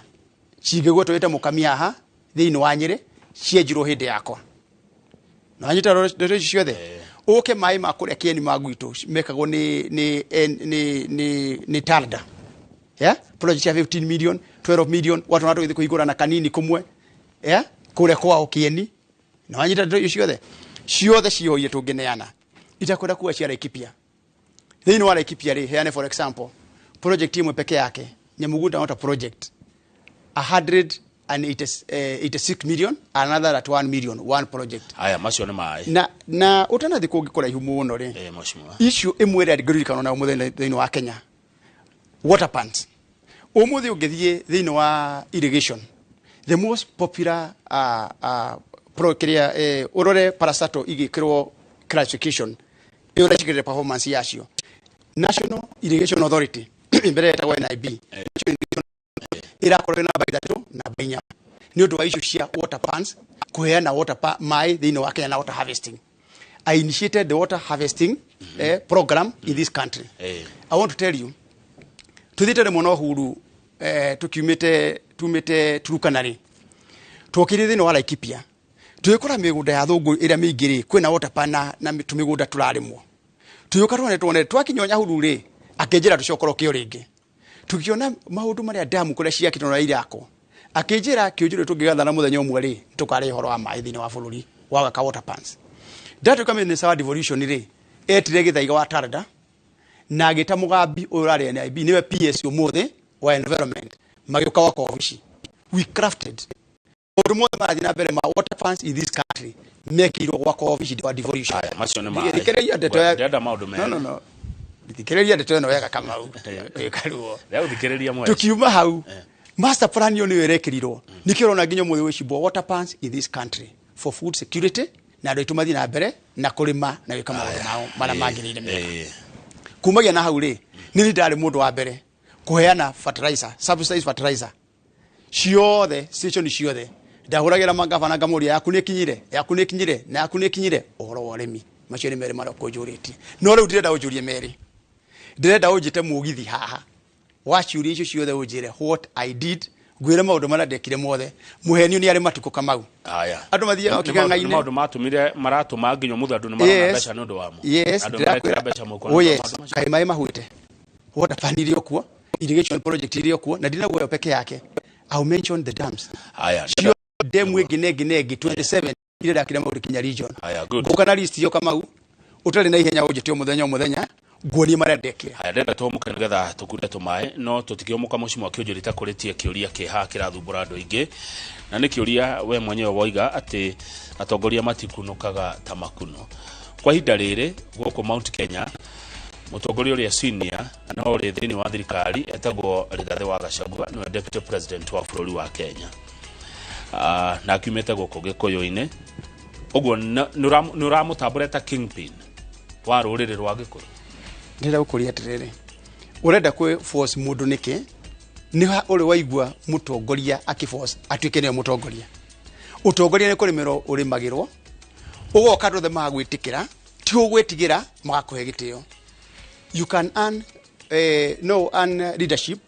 cingĩgwo twĩte Mũkami haha thĩinĩ wa Nyĩrĩ, cienjirwo hĩndĩ yakwa. Na wanyita ndeto ici ciothe, ũke maĩ ma kũrĩa kĩeni ma gwitũ mekagwo nĩ Tarda, yeah? Project ya 15 million, 12 million, watu na tũgĩthiĩ kũhingũra na kanini kũmwe, yeah? Kũrĩa kwao kĩeni. Na wanyita ndeto icio ciothe, ciothe ciho iria tũngĩneana itakwenda kuga cia Laikipia. Thĩinĩ wa Laikipia rĩ, heane for example project ĩmwe peke yake, Nyamugunda Water Project, 186 million, another at 1 million, one project. Haya, macio nĩ maĩ. Na ũtanathiĩ kũngĩ kũraihu mũno rĩ, Mheshimiwa. Issue ĩmwe ĩrĩa ngĩririkana na ũmũthĩ thĩinĩ wa Kenya, water pans. Ũmũthĩ ũngĩthiĩ thĩinĩ wa irrigation, the most popular pro kĩrĩa ũrore parastatal igĩkĩrwo classification ĩyo ũracigĩrĩra performance yacio, National Irrigation Authority, mbere yetagwo NIB, National Irrigation ĩrakorwo namba 3, namba 4 nĩ ũndũ wa issue cia water pans, kũheana water maĩ thĩinĩ wa Kenya na water harvesting. I initiated the water harvesting program in this country. I want to tell you, tuthiĩte rĩmwe na Uhuru, tukiumĩte tumĩte Turukana rĩ, twokire thĩinĩ wa Laikipia, tũgĩkora mĩgũnda ya thũngũ ĩrĩa mĩingĩ rĩ, kwĩna water pan na tũmĩgũnda tũrarĩmwo. Tũgĩũka tuone twakinya Nyahururu rĩ, akĩnjĩra tũcokoro kĩo rĩngĩ, tũkĩona maũndũ marĩa damu kũrĩa ciakĩtwo na irakwo, akĩnjĩra kĩũnjũrĩ tũngĩgathana mũthenya ũmwe rĩ, tũkarĩa ũhoro wa maĩ thĩinĩ wa bũrũri wa gwaka water pans. Ndatuĩka minister wa devolution rĩ, etire Gĩthaiga wa Tarda na agĩta Mũgambi ũyũ ũrarĩ NIB, nĩwe PS ũmũthĩ wa environment, magĩũka gwakwa obici. We crafted maũndũ mothe marathiĩ na mbere ma water pans in this country, mekĩirwo gwakwa obici wa devolution. Haya, macio nĩ maĩ. Thikĩrĩria ndeto ya Ndĩrenda maũndũ No, no, merĩ. no, thikĩrĩria ndeto ĩno wega, Kamau, karuo. Ndĩrathikĩrĩria mweci. Tukiuma hau, master plan ĩyo nĩyo ĩrekĩrirwo, nĩkĩo ũrona nginya ũmũthĩ gwĩcimbwo water pans in this country for food security, na andũ aitũ mathiĩ na mbere na kũrĩma na gwĩka maũndũ mao marĩa magĩrĩire mega. Kumagia na hau rĩ, nĩ ndarĩ mũndũ wa mbere kũheana fertilizer, subsidized fertilizer ciothe, station ciothe ndahũragĩra magavana ngamũria, yaku nĩ ĩkinyire, yaku nĩ ĩkinyire, na yaku nĩ ĩkinyire. Ũhoro wa ũrĩmi, macio nĩ merĩ marĩa ũkũnjũrĩtie, no rĩu ndĩrenda ũnjũrie merĩ. Ndĩrenda ũnjĩte mũgithi haha wa ciũria icio ciothe, ũnjĩre what I did, ngwĩre maũndũ marĩa ndekire mothe. Mũhenio nĩ arĩ matukũ, Kamau. Haya. Andũ mathiaga Nĩ maũndũ kĩng'ang'a-inĩ. Maũndũ matũmire maratũma nginya ũmũthĩ andũ nĩ marona mbeca nĩ ũndũ wamo. Yes. Andũ Ndĩrakwĩra. marekĩra mbeca mũhuko nĩ Oh ũndũ wa yes. maũndũ macio. Kaĩ maĩ mahuĩte, water pan irĩ okuo, irrigation project irĩ okuo, na ndinaguo peke yake. I'll mention the dams. Haya. Cio demu ĩngĩ na ĩngĩ na ĩngĩ 27 iria ndakire maũndũ kinya region. Haya, good. Ngũka na list iyo, Kamau, ũtarĩ na ihenya, ũnjĩte o mũthenya o mũthenya, nguonie marĩa ndekire. Haya, ndĩrenda tũhũmũke nĩgetha tũkunde tũmaĩ, no tũtikĩhũmũka mũciĩ kĩũnjũri takũrĩtie kĩũria kĩha kĩrathumbũra andũ aingĩ, na nĩ kĩũria we mwenyewe woiga atĩ atongoria matikunũkaga ta makuno. Kwa ihinda rĩrĩ gũkũ Mount Kenya, mũtongoria ũrĩa senior no ũrĩ thĩinĩ wa thirikari etagwo Rigathĩ wa Gachagua, nĩwe deputy president wa bũrũri wa Kenya. Na akiumĩte gũkũ Gĩkũyũ-inĩ ũguo, nĩ ũramũtambũra ta kingpin wa rũrĩrĩ rwa Gĩkũyũ? Ndĩrenda gũkũria atĩrĩrĩ, ũrenda kwĩ force mũndũ nĩkĩ? Nĩ ha ũrĩ waigua mũtongoria akĩ force atuĩke nĩwe mũtongoria? Ũtongoria nĩ kũrĩmĩrwo ũrĩmagĩrwo, ũgoka andũ othe magagwĩtĩkĩra, ti ũgwĩtigĩra, magakũhe gĩtĩo. You can earn, no earn leadership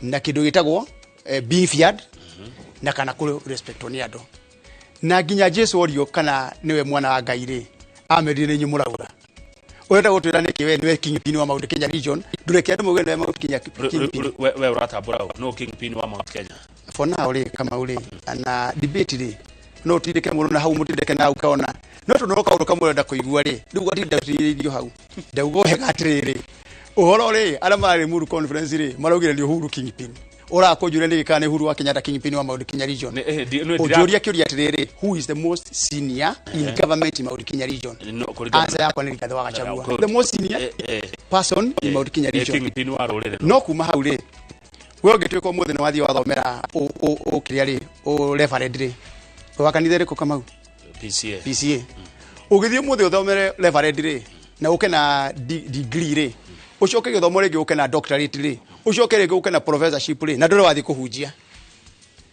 na kĩndũ gĩtagwo being feared na kana kũ respectwo nĩ andũ. Na nginya Jesu orio kana nĩwe mwana wa Ngai rĩ, amerire nĩ inyuĩ mũrauga. Ũrenda gũtwĩra nĩkĩ we nĩwe kingpin wa Mount Kenya region? Ndũreke andũ mauge nĩwe Mount Kenya kingpin. We ũratambũra ũ? No kingpin wa Mount Kenya? For now rĩ, Kamau rĩ, na debate rĩ, no ũtindĩke mũno na hau, mũtindĩke na hau kaona, no tondũ no kaũndũ kamwe ũrenda kũigua rĩ, rĩu watinda ũtirĩirio hau. Ndauga wega atĩrĩrĩ, ũhoro rĩ, arĩa mararĩ Muru conference rĩ, maraugire nĩ Uhuru kingpin. Ũrakũnjũria nĩ kana nĩ Uhuru wa Kenyatta kingpin wa Mount Kenya region? Ũnjũria kĩũria atĩrĩrĩ, who is the most senior in government in Mount Kenya region? No, kũringana- Answer yakwa nĩ Rigathĩ wa Gachagua, Good. the most senior person in Mount Kenya region. Kingpin wa rũrĩrĩ. No kuma hau rĩ, we ũngĩtuĩka ũmũthĩ nĩ wathiĩ wathomera ũkĩrĩa rĩ, ũ reverend rĩ, wa kanitha ĩrĩkũ, Kamau? PCA. PCA. Ũgĩthiĩ ũmũthĩ ũthomere reverend rĩ, na ũke na degree rĩ, ũcoke gĩthomo rĩngĩ ũke na doctorate rĩ, ũcoke rĩngĩ ũke na professorship rĩ, na ndũrĩ wathiĩ kũhunjia.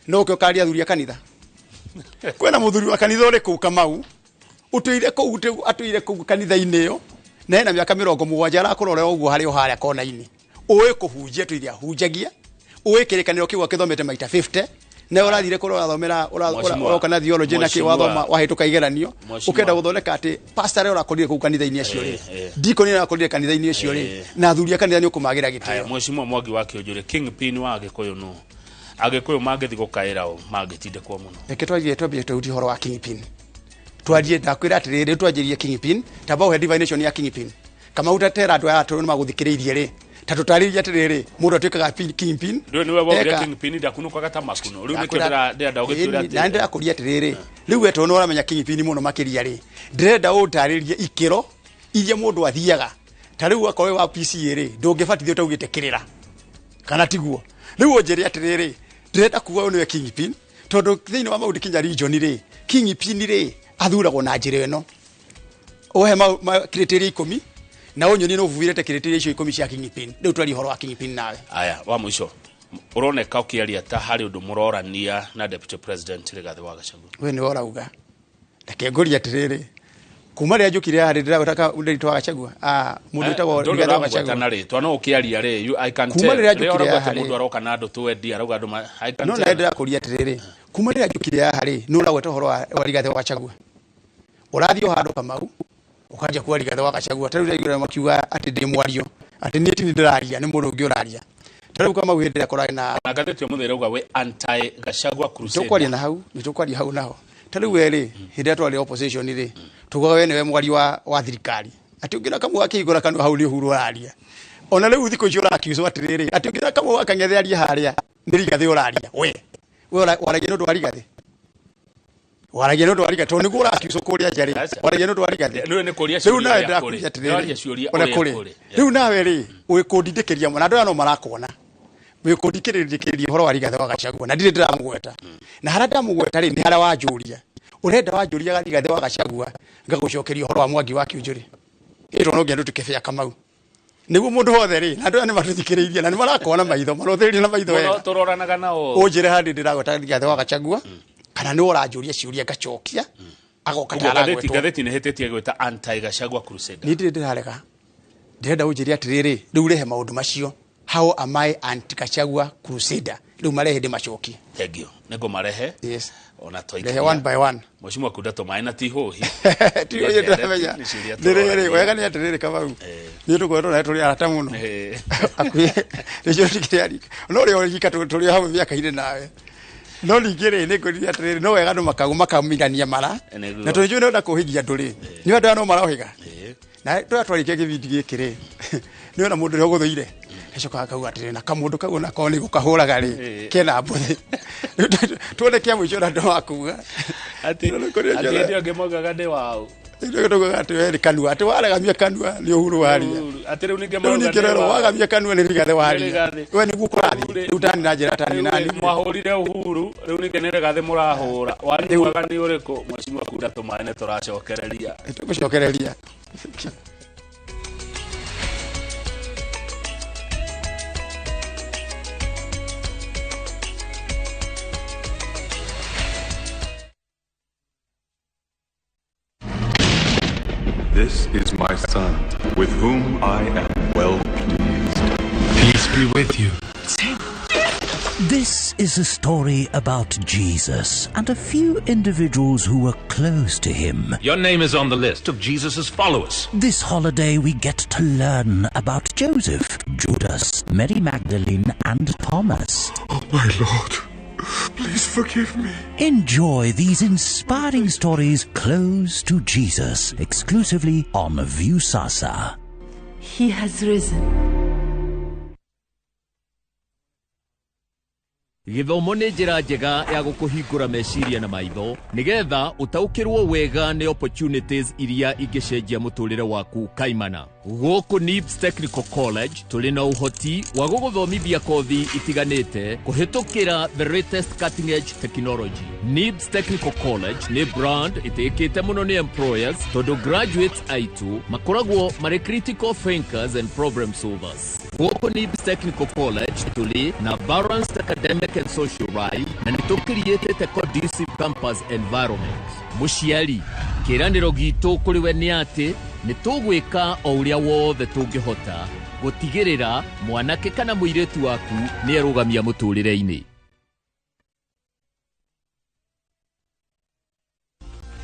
No ũke ũkaria athuri a kanitha. Kwĩna mũthuri wa kanitha ũrĩ kũu Kamau, ũtũire kũu, atũire kũu kanitha-inĩ ĩyo, na ena mĩaka 70 arakũrora ũguo harĩ o harĩa kona-inĩ. Ũĩ kũhunjia tũire ahunjagia, ũĩ kĩrĩkanĩro kĩu akĩthomete maita 50, na ũrathire kũrĩa ũrathomera ũroka na theology na kĩ wathoma wahĩtũka igeranio, ũkenda gũthondeka atĩ pastor ũrĩa ũrakorire kũu kanitha-inĩ acio rĩ, deacon ũrĩa ũrakorire kanitha-inĩ ũcio rĩ, na athuri a kanitha nĩ ũkũmagĩra gĩtĩo. Mheshimiwa Mwangi wa Kĩũnjũrĩ, kingpin wa Agĩkũyũ nũ? Agĩkũyũ mangĩthiĩ gũkaĩra ũ mangĩtindĩkwo mũno? Reke twarie twambie tũhutie ũhoro wa kingpin. Twarie ndakwĩra atĩrĩrĩ, twanjĩrie kingpin, tamba ũhe definition ya kingpin. Kamau tatera andũ aya tondũ nĩmagũthikĩrĩirie rĩ, ta tũtarĩrie atĩrĩrĩ, mũndũ atuĩkaga kingpin. Rĩu nĩwe waugire kingpin ndakunũkaga ta makuno. Rĩu nĩkĩo ndĩrenda ũgĩtwĩre atĩ na ndĩrakũria atĩrĩrĩ, rĩu we tondũ nĩũramenya kingpin mũno makĩria rĩ, ndĩrenda ũndarĩrie ikĩro iria mũndũ athiaga. Ta rĩu akorwo wa PCA rĩ, ndũngĩbatithio ũtaugĩte kĩrĩra. Kana tiguo? Rĩu ũnjĩre atĩrĩrĩ, ndĩrenda kuga ũyũ nĩwe kingpin, tondũ thĩinĩ wa maũndũ kinya region rĩ, kingpin rĩ athuragwo na njĩra ĩno. Ũhe criteria 10 na ũnyonie nĩ ũbubirĩte criteria icio 10 cia kingpin. Rĩu twarie ũhoro wa kingpin nawe. Aya, wa mũico ũroneka ũkĩaria ta harĩ ũndũ mũrorania na Deputy President Rigathĩ wa Gachagua. We nĩwe ũrauga. Reke ngũrie atĩrĩrĩ, kuma rĩrĩa njũkire haha ndĩragweta ndĩrĩtwa Gachagua, mũndũ wĩtagwo Rigathĩ wa Gachagua. Na rĩtwa no ũkĩaria rĩ, I can tell. Kuma rĩrĩa njũkire haha rĩ, mũndũ aroka na andũ twendi arauga andũ I can tell. No ndĩrakũria atĩrĩrĩ, kuma rĩrĩa njũkire haha rĩ, nĩ ũragweta ũhoro wa Rigathĩ wa Gachagua. Ũrathiĩ o handũ Kamau, ũkanjia kuga Rigathĩ wa Gachagua. Ta rĩu ndaiguire makiuga atĩ ndĩ mwario, atĩ niĩ ti niĩ ndĩraria, nĩ mũndũ ũngĩ ũraria. Ta rĩu Kamau hĩndĩ ĩrĩa kũrarĩ na na ngathĩti ũmũthĩ ĩrauga we anti Gachagua crusade. Tũkwaria na hau, nĩ tũkwaria hau naho. Ta rĩu we rĩ, hĩndĩ ĩrĩa twarĩ opposition rĩ, tugaga we nĩwe mwaria wa thirikari. Atĩ ũngĩona Kamau akĩhingũra kanua hau nĩ Uhuru ũraria. Ona rĩu thikũ ici ũrakiucwo atĩrĩrĩ, atĩ ũngĩona Kamau akang'ethe arie harĩa, nĩ Rigathĩ ũraria. We waragia nĩ ũndũ wa Rigathĩ? Waragia nĩ ũndũ wa Rigathĩ, tondũ nĩguo ũrakiucwo kũrĩa nja rĩ, waragia nĩ ũndũ wa Rigathĩ. Rĩu nĩ kũria ciũria ũrĩa kũrĩ. Ũrĩa kũrĩ. Rĩu nawe rĩ, wĩkũndindĩkĩria mũno, andũ aya no marakuona. Wĩkũndindĩkĩria ũhoro wa Rigathĩ wa Gachagua, na ndirĩ ndĩramũgweta. Na harĩa ndamũgweta rĩ, nĩ harĩa wanjũria. Ũrenda wanjũria Rigathĩ wa Gachagua, ngagũcokeria ũhoro wa Mwangi wa Kĩũnjũrĩ. Ĩtwo no nginya ndũtuĩke bĩa Kamau. Nĩguo mũndũ wothe rĩ, na andũ aya nĩ matũthikĩrĩirie na nĩ marakuona maitho, marothĩrĩria na maitho wega. Tũroranaga nao. Ũnjĩre handũ ndĩragweta Rigathĩ wa Gachagua, kana nĩ ũranjũria ciũria ngacokia, agoka ta aragwetwo. Ngathĩti nĩ hĩtĩtie gwĩta anti Gachagua crusader. Niĩ ndirĩ ndĩrarega. Ndĩrenda ũnjĩre atĩrĩrĩ, rĩu rehe maũndũ macio. How am I anti Gachagua crusader? Rĩu marehe ndĩmacokie. Thank you. Nĩngũmarehe. Yes. Ona twaikania. Rehe one by one. Mheshimiwa Kunda tũmaĩ na ti hũhi. Ti hũhi ndĩramenya. Rĩrĩ, wega nĩ atĩrĩrĩ Kamau. Nĩ tũkoretwo nawe tũrĩ arata mũno. Hakuhĩ nĩcio ndikĩrĩ no ũrĩa ũrika tũrĩ hamwe mĩaka-inĩ nawe. No ningĩ rĩ, nĩ ngwĩrire atĩrĩrĩ, no wega andũ makamigania mara. Na tondũ njũĩ nĩũrenda kũhĩgia andũ rĩ, nĩ andũ aya no marohĩga. Na tũrĩa twarĩkia gĩbindi gĩkĩ rĩ, nĩ ona mũndũ ũrĩa ũgũthũire. Gacoka akauga atĩrĩ, na kamũndũ kau onako nĩ gũkahũraga rĩ, kena mbũthĩ. Tuone kĩa mũico na andũ makuga. Atĩ hĩndĩ ĩyo maugaga ndĩ waũ. Hĩndĩ ĩyo taugaga atĩ we nĩ kanua, atĩ waregamia kanua nĩ Uhuru waria. Atĩ rĩu ningĩ maugaga ndĩ waũ. Wagamia kanua nĩ Rigathĩ waria. We nĩguo kũrathiĩ. Rĩu tani na njĩra tani nani. Mwahũrire Uhuru, rĩu ningĩ nĩ Rigathĩ mũrahũra. Wanyu mwega nĩ ũrĩkũ? Mheshimiwa Kunda tũmaĩ nĩ tũracokereria. Tũgũcokereria. This is my son, with whom I am well pleased. Peace be with you. This is a story about Jesus and a few individuals who were close to him. Your name is on the list of Jesus' followers. This holiday we get to learn about Joseph, Judas, Mary Magdalene, and Thomas. Oh, my Lord. Please forgive me. Enjoy these inspiring stories close to Jesus, exclusively on Viusasa. He has risen. Gĩthomo nĩ njĩra njega ya gũkũhingũra meciria na maitho nĩgetha ũtaũkĩrwo wega nĩ opportunities iria ingĩcenjia mũtũrĩre waku kaimana. Gũkũ NIBS Technical College tũrĩ na ũhoti wa gũgũthomithia kothi itiganĩte kũhĩtũkĩra the latest cutting edge technology. NIBS Technical College nĩ brand ĩtĩkĩte mũno nĩ employers tondũ graduates aitũ makoragwo marĩ critical thinkers and problem solvers. Gũkũ Nibs Technical College tũrĩ na balanced academic and social life na nĩ tũkiriĩtĩte conducive campus environment. Mũciari, kĩĩranĩro gitũ kũrĩ we nĩ atĩ nĩ tũgwĩka o ũrĩa wothe tũngĩhota gũtigĩrĩra mwanake kana mũirĩtu waku nĩ erũgamia mũtũrĩre-inĩ.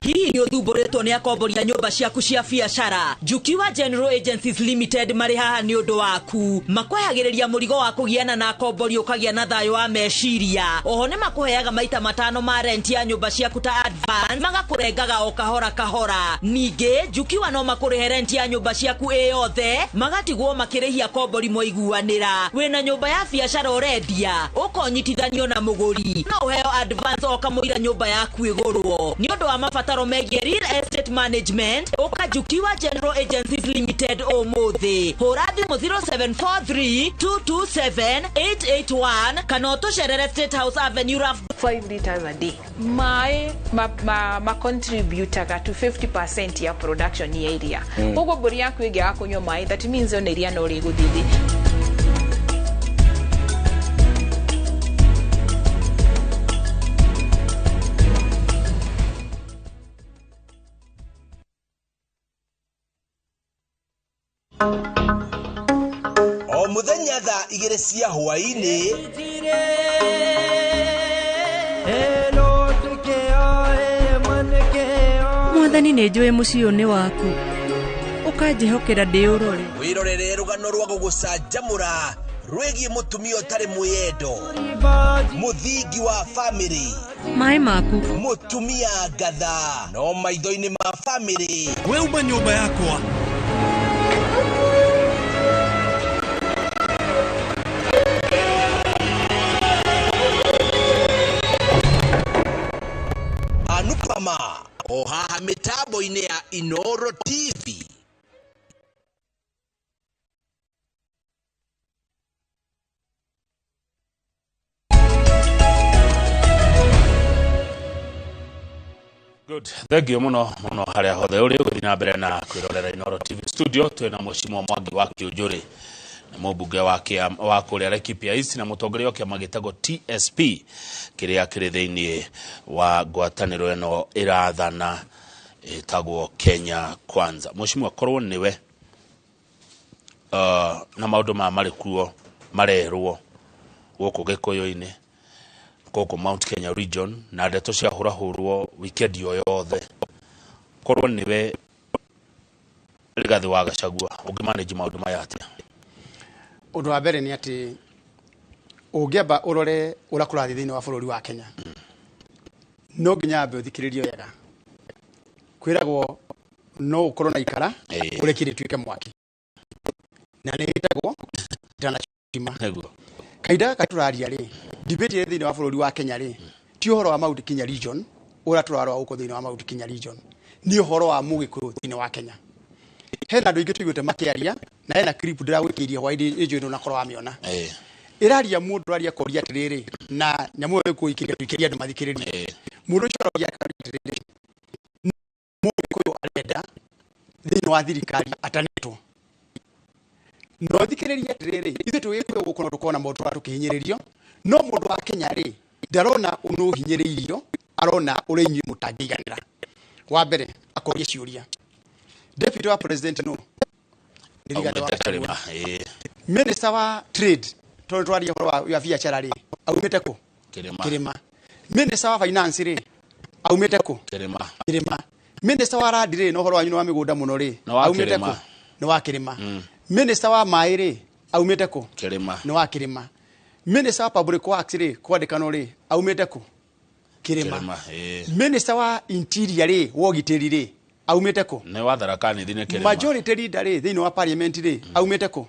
Hihi nĩ ũthumbũrĩtwo nĩ akombori a nyũmba ciaku cia biacara? Jukiwa General Agencies Limited marĩ haha nĩ ũndũ waku. Makwehagĩrĩria mũrigo wa kũgiana na akombori ũkagĩa na thayũ wa meciria. Oho nĩ makũheaga maita matano ma rent ya nyũmba ciaku ta advance, magakũrengaga o kahora kahora. Ningĩ Jukiwa no makũrĩhe rent ya nyũmba ciaku ĩ yothe, magatigwo makĩrĩhia akombori moiguanĩra. Wĩna nyũmba ya biacara ũrendia, ũkonyitithanio na mũgũri, no ũheo advance o kamũira nyũmba yaku ĩgũrwo. Nĩ ũndũ wa mabataro megiĩ real estate management, ũka Jukiwa General Agencies Limited ũmũthĩ. Hũra thimũ 0743 227 881 kana ũtũcerere State House Avenue Rough 5 liters a day. Maĩ ma contributaga to 50% ya production ya iria. Koguo mbũri yaku ĩngĩaga kũnyua maĩ, that means ona iria no rĩgũthiĩ thĩ. O muthenya thaa 2 cia hwaĩ-inĩ Mwathani nĩ njũĩ mũciĩ ũyũ nĩ waku, ũkanjĩhokera ndĩũrore. Wĩrorere rũgano rwa gũgũcanjamũra rwĩgiĩ mũtumia ũtarĩ mwĩyendo, mũthingi wa famĩlĩ, Maĩ maku, mũtumia ngatha no maitho-inĩ ma famĩlĩ. We uma nyũmba yakwa. Anupama o haha mĩtambo-inĩ ya Inoro TV. Good. Thank you muno muno haria hothe uri uguthi na mbere na kwirorera Inoro TV studio. Twina Mheshimiwa Mwangi wa Kiunjuri na mũmbunge wa kũrĩa Laikipia East na mũtongoria wa kĩama gĩtagwo TSP kĩrĩa kĩrĩ thĩinĩ wa ngwatanĩro ĩno ĩrathana ĩtagwo Kenya Kwanza. Mheshimiwa, korwo nĩwe na maũndũ maya marĩ kuo marerwo gũkũ Gĩkũyũ-inĩ, gũkũ Mount Kenya region, na ndeto ciahũrahũrwo weekend o yothe, korwo nĩwe Rigathi wa Gachagua ũngĩmanage maũndũ maya atĩa? Ũndũ wa mbere nĩ atĩ ũngĩamba ũrore ũrĩa kũrathiĩ thĩinĩ wa bũrũri wa Kenya, no nginya ambe ũthikĩrĩrie wega. Kwĩragwo no ũkorwo na ikara ũrekie rĩtuĩke mwaki, na nĩ ĩtagwo itanacima. Kahinda gaka tũraria rĩ, debate ĩrĩ thĩinĩ wa bũrũri wa Kenya rĩ, ti ũhoro wa Mount Kenya region ũrĩa tũrarora gũkũ thĩinĩ wa Mount Kenya region, nĩ ũhoro wa mũgĩkũyũ thĩinĩ wa Kenya. Hena andũ aingĩ tũiguĩte makĩaria, na hena clip ndĩragwĩkĩirie hwaĩ-inĩ nĩnjũĩ ndũnakorwo wamĩona. Ĩraria mũndũ ũraria koria atĩrĩrĩ, na nyamũ ĩyo nĩkũikĩria tũikĩrie andũ mathikĩrĩrie. Mũndũ ũcio aroria akaria atĩrĩrĩ, mũgĩkũyũ arenda thĩinĩ wa thirikari atanetwo. No thikĩrĩrie atĩrĩrĩ, ithuĩ twĩ Gĩkũyũ gũkũ no tũkorwo na maũndũ tũrĩa tũkĩhinyĩrĩrio, no mũndũ wa Kenya rĩ, ndarona nĩ ũhinyĩrĩirio, arona ũrĩa inyuĩ mũtangĩiganĩra. Wa mbere akoria ciũria, deputy wa president no nĩ Rigathi wa Gachagua. Minister wa trade, tondũ twaria ũhoro wa biacara rĩ, aumĩte kũ? Kĩrĩma. Minister wa finance rĩ, aumĩte kũ? Kĩrĩma. Minister wa land rĩ, na ũhoro wanyu nĩ wa mĩgũnda mũno rĩ, aumĩte kũ? Nĩ wa Kĩrĩma. Minister wa maĩ rĩ, aumĩte kũ? Kĩrĩma. Nĩ wa Kĩrĩma. Minister wa public works rĩ, kwandĩkanwo rĩ, aumĩte kũ? Kĩrĩma. Minister wa interior rĩ, wa ũgitĩri rĩ, aumĩte kũ? Nĩ wa Tharaka Nithi nĩ Kĩrĩma. Majority leader rĩ, thĩinĩ wa parliament rĩ, aumĩte kũ?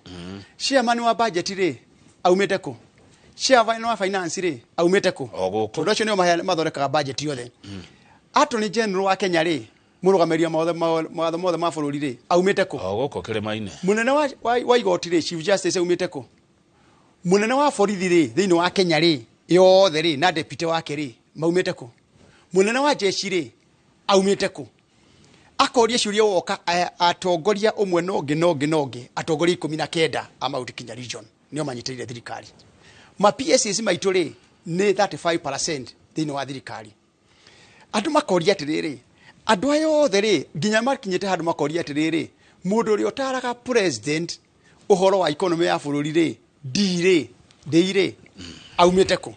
Chairman wa budget rĩ, aumĩte kũ? Chairman wa finance rĩ, aumĩte kũ? Tondũ acio nĩo mathondekaga budget yothe. Attorney General wa Kenya rĩ, mũrũgamĩrĩri wa mawatho mothe ma bũrũri rĩ, aumĩte kũ? O gũkũ Kĩrĩma-inĩ. Mũnene wa igoti rĩ, Chief Justice aumĩte kũ? Mũnene wa borithi rĩ, thĩinĩ wa Kenya rĩ, yothe rĩ, na deputy wake rĩ, maumĩte kũ? Mũnene wa jeshi rĩ, aumĩte kũ? Akoria ciũria woka atongoria ũmwe na ũngĩ na ũngĩ na ũngĩ, atongoria 19 a Mount Kenya region nĩo manyitĩrĩire thirikari. Ma PSAs maitũ rĩ nĩ 35% thĩinĩ wa thirikari. Andũ makoria atĩrĩrĩ, andũ aya othe rĩ nginya makinyĩte handũ makoria atĩrĩrĩ, mũndũ ũrĩa ũtaraga president ũhoro wa economy ya bũrũri rĩ, ndirĩ ndĩirĩ aumĩte kũ?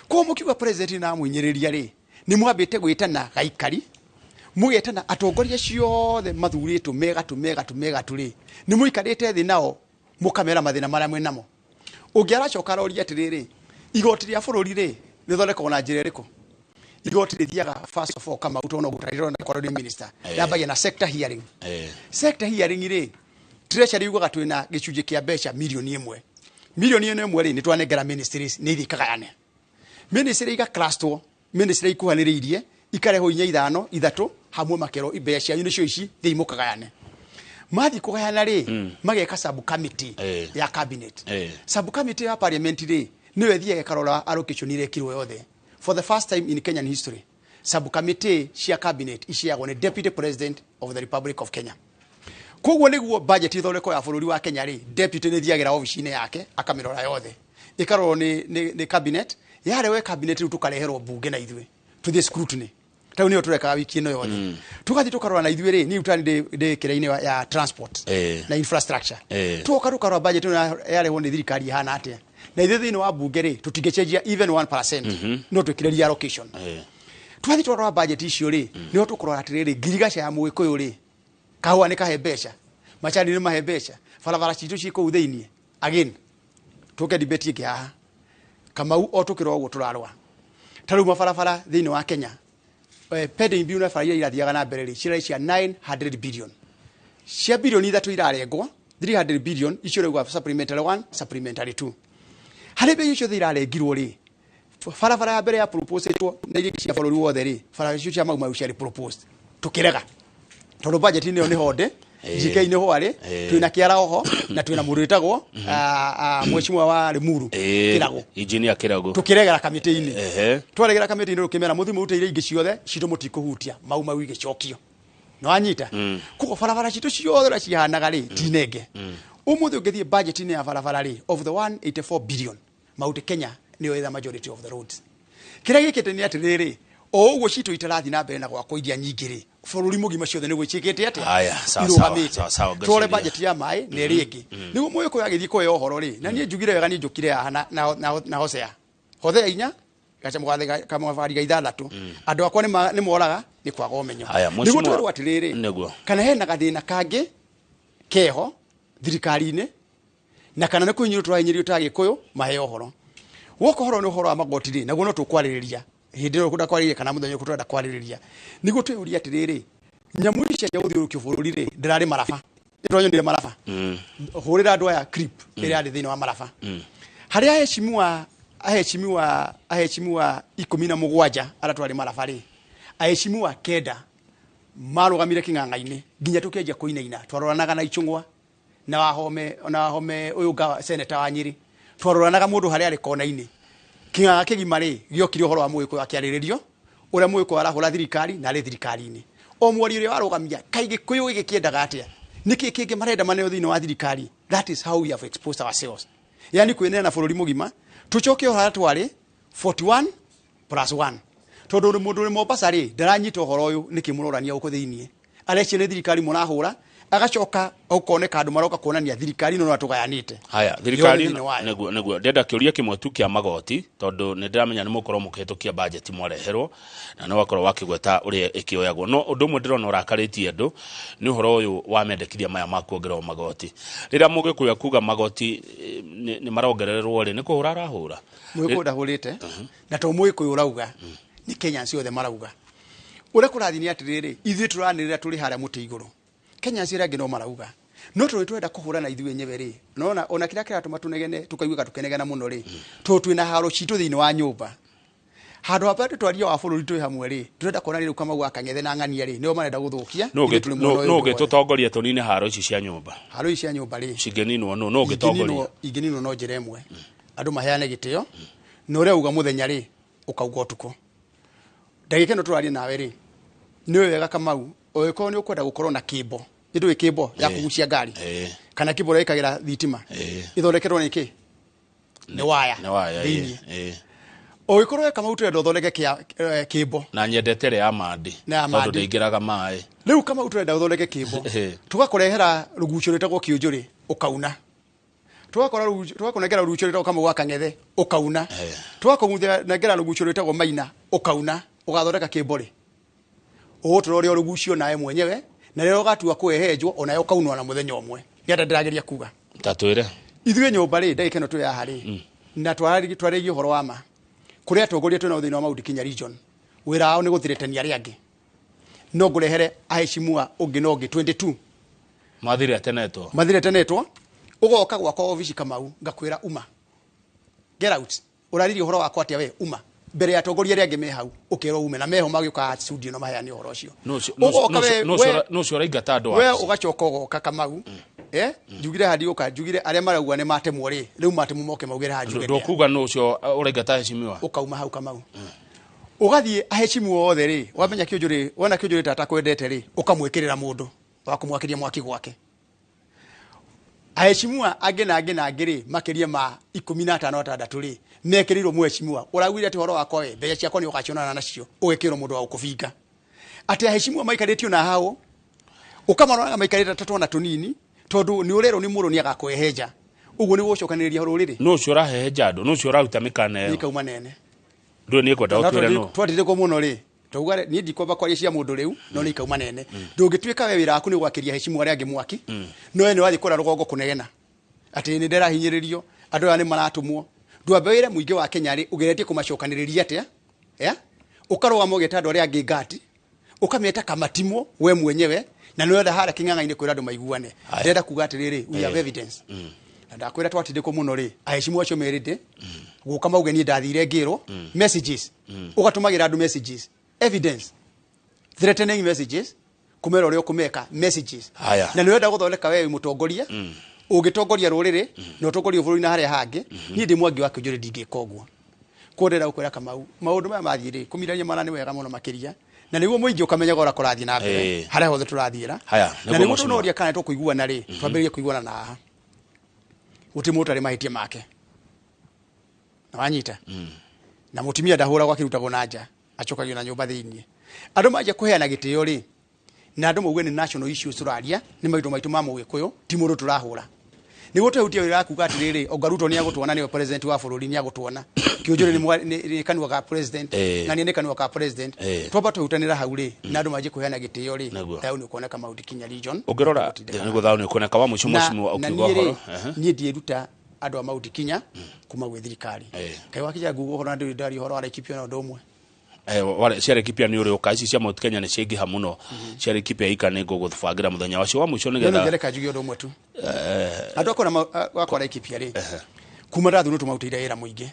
Koguo mũkiuga president na amũhinyĩrĩria rĩ, nĩ mwambĩte gwĩtana gaikari, mũgetana atongoria ciothe mathurĩtwo megatũ megatũ megatũ rĩ, nĩ mũikarĩte thĩ nao mũkamera mathĩna marĩa mwĩ namo. Ũngĩ aracoka aroria atĩrĩrĩ, igoti rĩa bũrũri rĩ rĩthondekagwo na njĩra ĩrĩkũ? Igoti rĩthiaga first of all Kamau tondũ no gũtarĩrwo na korwo nĩ minister, yambagia na sector hearing. Sector hearing rĩ, treasury yugaga twĩna gĩcunjĩ kĩa mbeca mirioni 1. Mirioni ĩno ĩmwe rĩ, nĩ twanengera ministries nĩ ithiĩ ikagayane. Ministry igaclusterwo, ministry ikuhanĩrĩirie ikarehwo 4 5 3 hamwe, makerwo mbeca cianyu nĩcio ici, thiĩ mũkagayane. Mathiĩ kũgayana rĩ, mageka sub committee ya cabinet. Sub committee ya parliament rĩ, nĩyo ĩthiaga ĩkarora allocation iria ĩkirwo yothe. For the first time in Kenyan history, sub committee cia cabinet iciagwo nĩ Deputy President of the Republic of Kenya. Koguo nĩguo budget ithondekwo ya bũrũri wa Kenya rĩ, deputy nĩ thiagĩra obici-inĩ yake akamĩrora yothe, ĩkarorwo nĩ cabinet. Yarehwo cabinet rĩu tũkareherwo bunge na ithuĩ tũthiĩ scrutiny. Tau nĩyo tũrekaga wiki ĩno yothe, tũgathiĩ tũkarora na ithuĩ rĩ, niĩ utani ndĩ kĩrĩa-inĩ ya transport na infrastructure. Twoka tũkarora budget ĩno yarehwo nĩ thirikari ĩhana atĩa, na ithuĩ thĩinĩ wa bunge rĩ tũtingĩcenjia even 1%, no twĩkĩrĩrie allocation. Twathiĩ twarora budget icio rĩ, nĩho tũkũrora atĩrĩrĩ, ngirigaca ya mũgĩkũyũ rĩ, kahũa nĩ kahe mbeca, macani nĩ mahe mbeca, barabara citũ ci kũu thĩiniĩ. Again tũke debate ĩngĩ haha Kamau, o tũkĩrora ũguo tũrarũa ta rĩu mabarabara thĩinĩ wa Kenya, pending bill na bara iria irathiaga na mbere rĩ, cirarĩ cia 900 billion, cia bilioni 3 irarengwo 300 billion icio rĩu supplementary 1, supplementary 2. Harĩ mbei icio irarengirwo rĩ, barabara ya mbere ya proposetwo na iria cia bũrũri wothe rĩ, barabara icio cia Mau Mau ciarĩ proposed, tũkĩrega tondũ budget ĩyo nĩ honde. GK nĩ ho arĩ, twĩna kĩara oho na twĩna mũndũ wĩtagwo mheshimiwa wa Limuru Kĩrago, Engineer Kĩrago. Tũkĩregera kamĩtĩ-inĩ. Twaregera kamĩtĩ-inĩ tũkĩmera mũthiĩ mũrute iria ingĩ ciothe citũ mũtikũhutia, Mau Mau igĩcokio. Nĩ wanyita? Koguo barabara citũ ciothe ũrĩa cihanaga rĩ, ti nenge. Ũmũthĩ ũngĩthiĩ budget-inĩ ya barabara rĩ, of the 184 billion, Mount Kenya nĩyo ĩtha majority of the roads. Kĩrĩa gĩkĩte nĩ atĩrĩrĩ, o ũguo citũ itarathi na mbere na gwakwo iria nyingĩ rĩ, bũrũri mũgima ciothe nĩguo ciĩkĩte atĩa? Haya, sawa sawa, sawa sawa. Tũrore budget ya maĩ na ĩrĩa ĩngĩ nĩguo mũgĩkũyũ agĩthiĩ kũheo ũhoro rĩ. Na niĩ njugire wega, niĩ njũkire haha na Hosea Hosea 4 gacamũgathe kamũbari ga 6, andũ akwa nĩ moraga nĩ kwaga ũmenyo. Haya, nĩguo mheshimiwa- twĩrwo atĩrĩrĩ, kana hena gathĩna kangĩ keho thirikari-inĩ, na kana nĩ kũhinyĩrĩrio tũrahinyĩrĩrio ta Gĩkũyũ maheo ũhoro. Woka ũhoro nĩ ũhoro wa magoti rĩ, naguo no tũkwarĩrĩria hĩndĩ ĩyo kũrenda kwarĩrĩria kana mũthenya ũrĩkũ tũrenda kwarĩrĩria, nĩguo twĩyũrie atĩrĩrĩ, nyamũ ici cia gũthiũrũrũkio bũrũri rĩ, ndĩrarĩ maraba, nĩtwanyonire maraba. Hũrĩra andũ aya clip ĩrĩa yarĩ thĩinĩ wa maraba, harĩa aheshimiwa 17 arĩa twarĩ maraba rĩ, aheshimiwa 9 marũgamire kĩng'ang'a-inĩ nginya tũkĩanjia kũinaina. Twaroranaga na Ichung'wa na Wahome, na Wahome ũyũ senator wa Nyĩrĩ, twaroranaga mũndũ harĩa arĩ kona-inĩ. Kĩng'ang'a kĩgima rĩ gĩokire ũhoro wa mũgĩkũyũ akĩarĩrĩrio ũrĩa mũgĩkũyũ arahũra thirikari na arĩ thirikari-inĩ. O mwario ũrĩa warũgamia kaĩ gĩkũyũ gĩgĩkĩendaga atĩa, nĩkĩ kĩngĩ marenda maneo thĩinĩ wa thirikari? That is how we have exposed ourselves, yani kwĩneana bũrũri mũgima. Tũcoke o harĩa twarĩ 41 plus 1, tondũ mũndũ ũrĩ Mombasa rĩ, ndaranyita ũhoro ũyũ nĩkĩ mũrorania gũkũ thĩiniĩ, arecia nĩ thirikari mũrahũra, agacoka ũkoneka andũ maroka kuonania thirikari ĩno no atũgayanĩte. Haya, thirikari thĩinĩ wayo. Nĩguo ndĩrenda kĩũria kĩmwe tu kĩa magoti, tondũ nĩ ndĩramenya nĩ mũkorwo mũkĩhĩtũkia budget mwareherwo, na nĩ wakorwo wakĩgweta ũrĩa ĩkĩoyagwo. No ũndũ ũmwe ndĩrona ũrakarĩtie andũ nĩ ũhoro ũyũ wa mendekithia maya ma kuongererwo magoti. Rĩrĩa mũgĩkũyũ akuga magoti nĩ marongererwo rĩ, nĩ kũhũra arahũra? Mũgĩkũyũ ndahũrĩte, na to mũgĩkũyũ ũrauga, nĩ Kenyans othe marauga. Ũrĩa kũrathiĩ nĩ atĩrĩrĩ, ithuĩ tũranĩrĩra tũrĩ harĩa mũtĩ igũrũ, Kenyans arĩa angĩ no marauga, no tondũ twenda kũhũra na ithuĩ enyewe rĩ, nona ona kĩrĩa kĩratũma tũnegene, tũkaiguĩka tũkĩnegena mũno rĩ, tondũ twĩna haro citũ thĩinĩ wa nyũmba. Handũ ha tũtwarie wa bũrũri twĩ hamwe rĩ, tũrenda kuona rĩu Kamau wa Kang'ethe na Ng'ania rĩ, nĩo marenda gũthũkia. Ithuĩ tũrĩ mwena ũyũ Nũ ũngĩ wothe. ũngĩtũtongoria tũnine haro ici cia nyũmba? Haro ici cia nyũmba rĩ, cingĩninwo nũ ũngĩtongoria? Ingĩninwo no njĩra ĩmwe, andũ maheane gĩtĩo, na ũrĩa uga mũthenya rĩ, ũkauga ũtukũ. Ndagĩka ĩno tũraria nawe rĩ, nĩ wega Kamau Ũngĩkorwo nĩ ũkwenda gũkorwo na kĩmbo, nĩ ndũĩ kĩmbo ya kũgucia ngari kana kĩmbo ũrĩa ĩkagĩra thitima ĩthondekerwo nĩ kĩ? Nĩ waya. Nĩ waya. Thĩiniĩ. Ũngĩkorwo weka mau tũrenda ũthondeke kĩmbo. Na nyendete ĩrĩa ya mandi. Na ya tondũ mandi. ndĩingĩraga maĩ. Rĩu Kamau, tũrenda ũthondeke kĩmbo, tũgakũrehera rũgucio rwĩtagwo kĩũnjũrĩ, ũkauna. Tũgakũnengera rũgucio rwĩtagwo Kamau wa Kang'ethe, ũkauna. Tũgakũnengera rũgucio rwĩtagwo Maina, ũkauna. Ũgathondeka kĩmbo rĩ? Ũgũtũra ũrĩa rũgucio nawe mwenyewe, na rĩrĩa ũgatua kũhehenjwo onawe ũkaunwo na mũthenya ũmwe. Nĩ atĩa ndĩrageria kuga? Ta twĩre. Ithuĩ nyũmba rĩ, ndagĩka ĩno twĩ haha rĩ, na twarĩrie ũhoro wa ma, kũrĩ atongoria twĩnao thĩinĩ wa Mount Kenya region, wĩra wao nĩ gũthiretania arĩa angĩ. No ngũrehere aheshimiwa ũngĩ na ũngĩ 22. Mathire atenetwo. Mathire tenetwo. Ũgoka gwakwa obici, Kamau, ngakwĩra uma, get out. Ũraririe ũhoro wakwa atĩa we? Uma mbere ya atongoria arĩa angĩ me hau, ũkerwo ume, na meho magĩũka studio no maheane ũhoro ũcio. Ũgoka Nũ ũcio ũraingata andũ we wabici? Ũgacoka ũgoka, Kamau, njugire haha ndiũka, njugire arĩa marauga nĩ matemwo rĩ, rĩu matemwo moke maugĩre haha njuge nĩa. Ndũkuga nũ ũcio ũraingata heshimiwa? Ũkauma hau, Kamau, ũgathiĩ aheshimu othe rĩ, wamenya kĩũnjũrĩ, wona kĩũnjũrĩ tata kwendete rĩ, ũkamwĩkĩrĩra mũndũ wa kũmwakĩria mwaki gwake. Aheshimiwa angĩ na angĩ na angĩ rĩ, makĩria ma 15, 6 rĩ, mekĩrĩirwo mũheshimiwa ũraugire atĩ ũhoro wakwa we, mbeca ciakwa nĩ ũgacionana nacio, ũgekĩrwo mũndũ wa gũkũbinga atĩ aheshimiwa maikarĩtio na hau, ũkamaroraga maikarĩte ta twana tũnini, tondũ nĩ ũrerwo nĩ mũndũ nĩ agakwehenja. Ũguo nĩ gũcokanĩrĩria rũrĩrĩ? Nũ ũcio ũrahehenja andũ? Nũ ũcio ũraruta mĩkana ĩyo? Ikauma nene. Ndũĩ nĩ kwenda ũtwĩre nũ. Twatindĩkwo mũno rĩ, twauga niĩ ndikwamba kwaria cia mũndũ rĩu, no nĩ ikauma nene. Ndũngĩtuĩka we wĩra waku nĩ gwakĩria heshimu arĩa angĩ mwaki, no we nĩ wathiĩ kũrĩa rũgongo kũnegena atĩ nĩ ndĩrahinyĩrĩrio, andũ aya nĩ maratũmwo. Ndwambe wĩre mũingĩ wa Kenya rĩ, ũgeretie kũmacokanĩrĩria atĩa? Yeah? Ũkarũgama ũgeta andũ arĩa angĩ ngati, ũkameta kamatimwo we mwenyewe, na nĩ wenda harĩa kĩng'ang'a-inĩ kwĩra andũ maiguane. Ndĩrenda kuga atĩrĩrĩ, we have evidence, na ndakwĩra twatindĩkwo mũno rĩ, aheshimu acio merĩte gũka mauge niĩ ndathire ngĩrwo messages, ũgatũmagĩra andũ messages, evidence, threatening messages, kũmera ũrĩa ũkũmeka, messages. Haya. Na nĩ ũrenda gũthondeka we wĩ mũtongoria ũngĩtongoria rũrĩrĩ na ũtongorie bũrũri na harĩa hangĩ. Niĩ ndĩ Mwangi wa Kĩũnjũrĩ, ndingĩka ũguo. Koguo ndĩrenda gũkwĩra, Kamau, maũndũ maya mathiĩ rĩ, kũmirania mara nĩ wega mũno makĩria, na nĩguo mũingĩ ũkamenyaga ũrĩa kũrathiĩ na mbere harĩa hothe tũrathiĩra. Haya, na nĩguo nĩguo mheshimiwa. tũnoria kana tũkũiguana rĩ, twambĩrĩrie kũiguana na haha gũtirĩ mũndũ ũtarĩ mahĩtia make, na wanyita na mũtumia ndahũragwo akĩrutagwo na nja, acokagio na nyũmba thĩiniĩ. Andũ manjia kũheana gĩtĩo rĩ, na andũ mauge nĩ national issues tũraria, nĩ maũndũ maitũ ma mũgĩkũyũ, ti mũndũ tũrahũra. Nĩguo twehutia wĩra wa kuga atĩrĩrĩ, onga Ruto nĩ agũtuona, nĩwe president wa bũrũri, nĩ agũtuona. Kĩũnjũrĩ nĩ kanua ga president, na niĩ nĩ kanua ka president. Twamba twehutanĩra hau rĩ, na andũ manjie kũheana gĩtĩo rĩ, thayũ nĩ ũkuoneka Mount Kenya region. Ũngĩrora nĩguo thayũ nĩ ũkuoneka wa mũico. Na Mheshimiwa, na ũkiuga niĩ rĩ, ũhoro niĩ ndiĩruta andũ a Mount Kenya kuma gwĩ thirikari. Kaĩ wakija nguga ũhoro na ndũrĩ ndaria ũhoro wa Laikipia na ũndũ ũmwe. Cia Laikipia nĩ ũrĩ ũka, ici cia Mount Kenya nĩ ciaingĩha mũno. Cia Laikipia ika nĩ ngũgũbangĩra mũthenya wacio wa mũico no nĩgetha ngereka njuge ũndũ ũmwe tu. Andũ akwa wakwa Laikipia rĩ, kuma ndathurwo tũmarutĩire wĩra mũingĩ.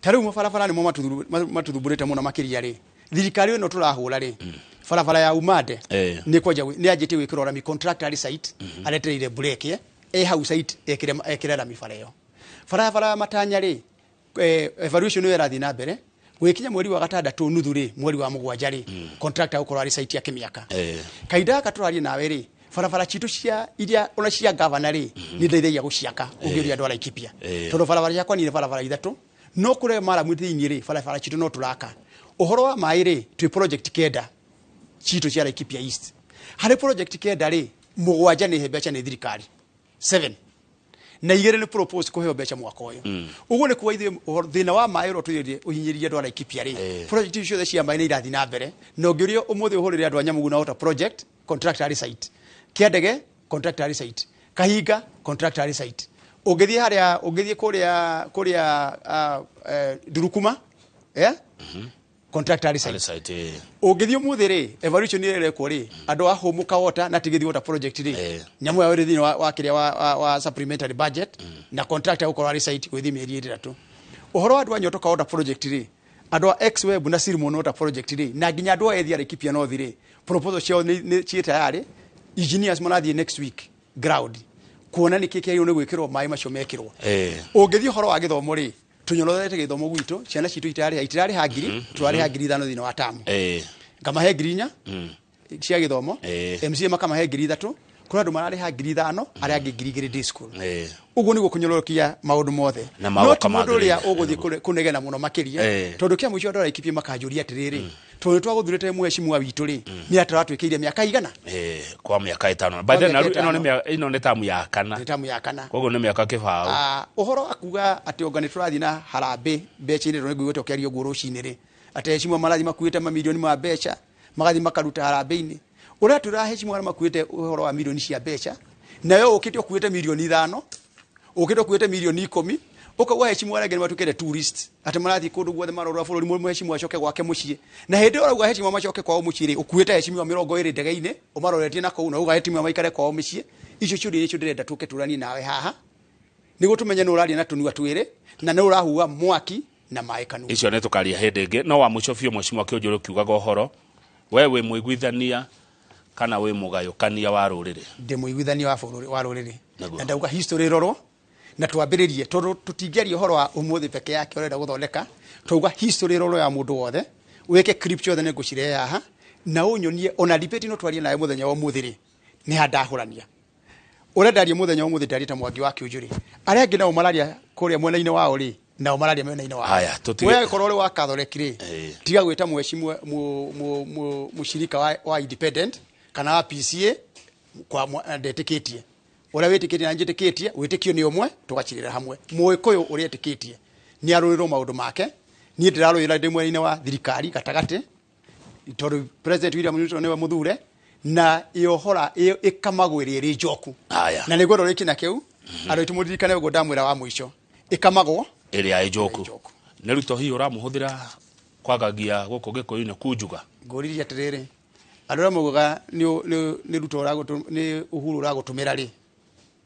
Ta rĩu mabarabara nĩmo matũthumbũrĩte mũno makĩria rĩ, thirikari ĩno tũrahũra rĩ, barabara ya Umande nĩ kwanja nĩ yanjĩtie gwĩkĩrwo rami. Contractor arĩ site, aretereire mbura ĩkĩe, e hau site ekĩre rami bara ĩyo. Barabara ya Matanya rĩ, evaluation ĩyo ĩrathiĩ na mbere. Gwĩkinya mweri wa gatandatũ nuthu rĩ, mweri wa mũgwanja rĩ, contractor gũkorwo arĩ site akĩmĩaka. Kahinda gaka tũraria nawe rĩ, barabara citũ cia iria ona cia gavana rĩ, nĩ ndeithagia gũciaka ũngĩũria andũ a Laikipia, tondũ barabara ciakwa niĩ nĩ barabara ithatũ, no kũrĩa maramu thĩinĩ rĩ, barabara citũ no tũraka. Ũhoro wa maĩ rĩ, twĩ project 9 citũ cia Laikipia East. Harĩ project 9 rĩ, 7 nĩ he mbeca nĩ thirikari, 7 na 2 nĩ propose kũheo mbeca mwaka ũyũ. Ũguo nĩ kuga ithuĩ thĩna wa maĩ ũrĩa tũiyũrie ũhinyĩrĩrie andũ a Laikipia rĩ, project icio ciothe cia maĩ nĩ irathiĩ na mbere. Na ũngĩũria ũmũthĩ ũhũrĩre andũ a Nyamugu na water project, contractor arĩ site. Kĩandege, contractor arĩ site. Kahinga, contractor arĩ site. Ũngĩthiĩ harĩa, ũngĩthiĩ kũrĩa Ndurukuma, contractor arĩ site. Arĩ site. Ũngĩthiĩ ũmũthĩ rĩ, evaluation ĩrĩa ĩrekwo rĩ, andũ a Hũmũka water na Tigĩthi water project rĩ, nyamũ yao ĩrĩ thĩinĩ wa kĩrĩa wa supplementary budget, na contractor gũkorwo arĩ site gwĩthiĩ mĩeri 3. Ũhoro wa andũ a Nyotoka water project rĩ, andũ a X-Web na Silmon water project rĩ, na nginya andũ a Ethi a Laikipia North rĩ, proposal ciao nĩ ciĩ tayarĩ. Engineers marathiĩ next week ground kuona nĩ kĩ kĩagĩrĩirwo nĩ gwĩkĩrwo maĩ macio mekĩrwo. Ũngĩthiĩ ũhoro wa gĩthomo rĩ, tũnyororete gĩthomo gwitũ, ciana citũ itararĩha, itirarĩha ngiri, tũrarĩha 5,000 thĩinĩ wa tamu. Ngamahe 4,000. cia gĩthomo. Ĩĩ. MCA makamahe 3,000, kũrĩ andũ mararĩha 5,000, arĩa angĩ 2,000 day school. Ĩĩ. Ũguo nĩguo kũnyorokia maũndũ mothe. Na No magoka ti mũndũ ũrĩa magĩrĩire. ũgũthiĩ kũnegena mũno makĩria, Ĩĩ. tondũ kĩa mũico andũ arĩa makanjũria atĩrĩrĩ, tondũ twagũthurĩte mheshimiwa witũ rĩ, nĩ ataratwĩkĩire mĩaka igana? Ĩĩ, kwa mĩaka 5 by then. Mĩaka Ĩno nĩ 5. ĩno nĩ tamu ya kana. Nĩ tamu ya kana. Koguo nĩ mĩaka 20. Ah, ũhoro akuga atĩ onga nĩ tũrathiĩ na harambĩ mbeca-inĩ, tondũ nĩngũiguĩte ũkĩaria ũguo rũcinĩ rĩ, atĩ heshima marathiĩ makuĩte mamirioni ma mbeca, magathiĩ makaruta harambĩ-inĩ. Ũrĩa twĩra heshima arĩa makuĩte ũhoro wa mirioni cia mbeca, nayo ũkĩte ũkuĩte mirioni 5, ũkĩte ũkuĩte mirioni 10, ũkauga heshima arĩa angĩ nĩ matuĩkĩte tourist, atĩ marathiĩ kũndũ guothe marorora bũrũri, mũheshimiwa acoke gwake mũciĩ. Na hĩndĩ ĩyo ũrauga heshima macoke kwao mũciĩ rĩ, ũkuĩte heshima 20 ndege-inĩ ũmaroretie na kũu, na uga heshima maikare kwao mĩciĩ. Icio ciũria nĩcio ndĩrenda tũke tũranie nawe haha, nĩguo tũmenye nĩ ũraria na tũnua twĩrĩ na nĩ ũrahuha mwaki na maĩ kanua. Icio nĩ tũkaria hĩndĩ ĩngĩ. No wa mũico biũ, mheshimiwa Kĩũnjũrĩ, ũkiugaga ũhoro we wĩ mũiguithania kana wĩ mũgayũkania wa rũrĩrĩ? Ndĩ mũiguithania wa bũrũri, wa rũrĩrĩ. Nĩguo. Na ndauga history ĩrorwo na twambĩrĩrie, tondũ tũtingĩaria ũhoro wa ũmũthĩ peke yake ũrenda gũthondeka. Twauga history ĩrorwo ya mũndũ wothe, wĩke clip ciothe nĩ ngũcirehe haha na ũnyonie. Ona debate no twarie nawe mũthenya wa ũmũthĩ rĩ, nĩ ha ndahũrania ũrĩa ndaria mũthenya wa ũmũthĩ, ndaria ta Mwangi wa Kĩũnjũrĩ. Arĩa angĩ nao mararia kũrĩa mwena-inĩ wao rĩ, nao mararia mwena-inĩ wao. Haya, we angĩkorwo ũrĩ wa Catholic rĩ, Ĩĩ. tiga gwĩta mheshimiwa mũshirika wa independent kana wa PCA kwa ndetĩkĩtie ũrĩa wĩtĩkĩtie na njĩtĩkĩtie wĩtĩkio nĩ ũmwe, tũgacirĩra hamwe. Mũgĩkũyũ ũrĩa etĩkĩtie nĩ arũĩrwo maũndũ make. Niĩ ndĩrarũĩra ndĩ mwena-inĩ wa thirikari gatagatĩ, tondũ President William Ruto nĩwe mũthure na ĩohora ĩkamagwo ĩrĩa ĩrĩ njoku. Haya. Na nĩguo ndorĩki na kĩu andũ aitũ mũririkane ũguo ndamwĩra wa mũico, ĩkamagwo ĩrĩa ĩ njoku. Njoku. Nĩ Ruto hihi ũramũhũthĩra kwagagia gũkũ gĩkũyũ-inĩ kunjuga? Ngũririe atĩrĩrĩ, andũ arĩa maugaga nĩ Ruto nĩ Uhuru ũragũtũmĩra rĩ,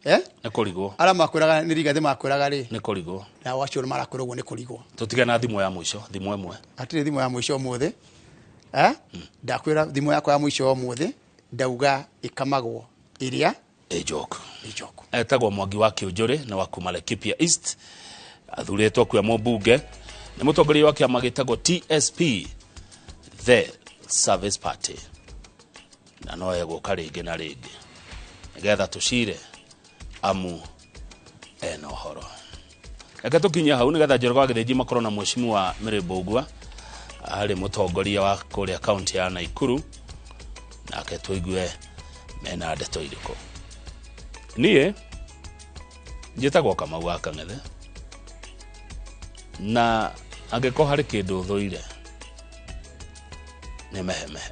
eh? Nĩ kũrigwo. Arĩa makwĩraga nĩ Rigathĩ makwĩraga rĩ, Nĩ kũrigwo. Nao acio marakwĩra ũguo nĩ kũrigwo. Tũtige na thimũ ya mũico, thimũ ĩmwe. Hatirĩ thimũ ya mũico ũmũthĩ, eh? Ndakwĩra thimũ yakwa ya mũico ũmũthĩ ndauga ĩkamagwo ĩrĩa ĩ njoku. Ĩ njoku. Etagwo Mwangi wa Kĩũnjũrĩ na wa kuma Laikipia East, athurĩtwo kuya mũmbunge, nĩ mũtongoria wa kĩama gĩtagwo TSP, The Service Party, na no egũka rĩngĩ na rĩngĩ nĩgetha tũcire amu ena ũhoro. Reke tũkinye hau nĩgetha Njoroge wa Gĩthĩnji makorwo na mheshimiwa Mary Mbũgua, arĩ mũtongoria wa kũrĩa kaunti ya Naikuru, nake tũigue mena ndeto irĩkũ. Niĩ njĩtagwo Kamau wa Kang'ethe, na angĩkorwo harĩ kĩndũ thũire nĩ mehemehe.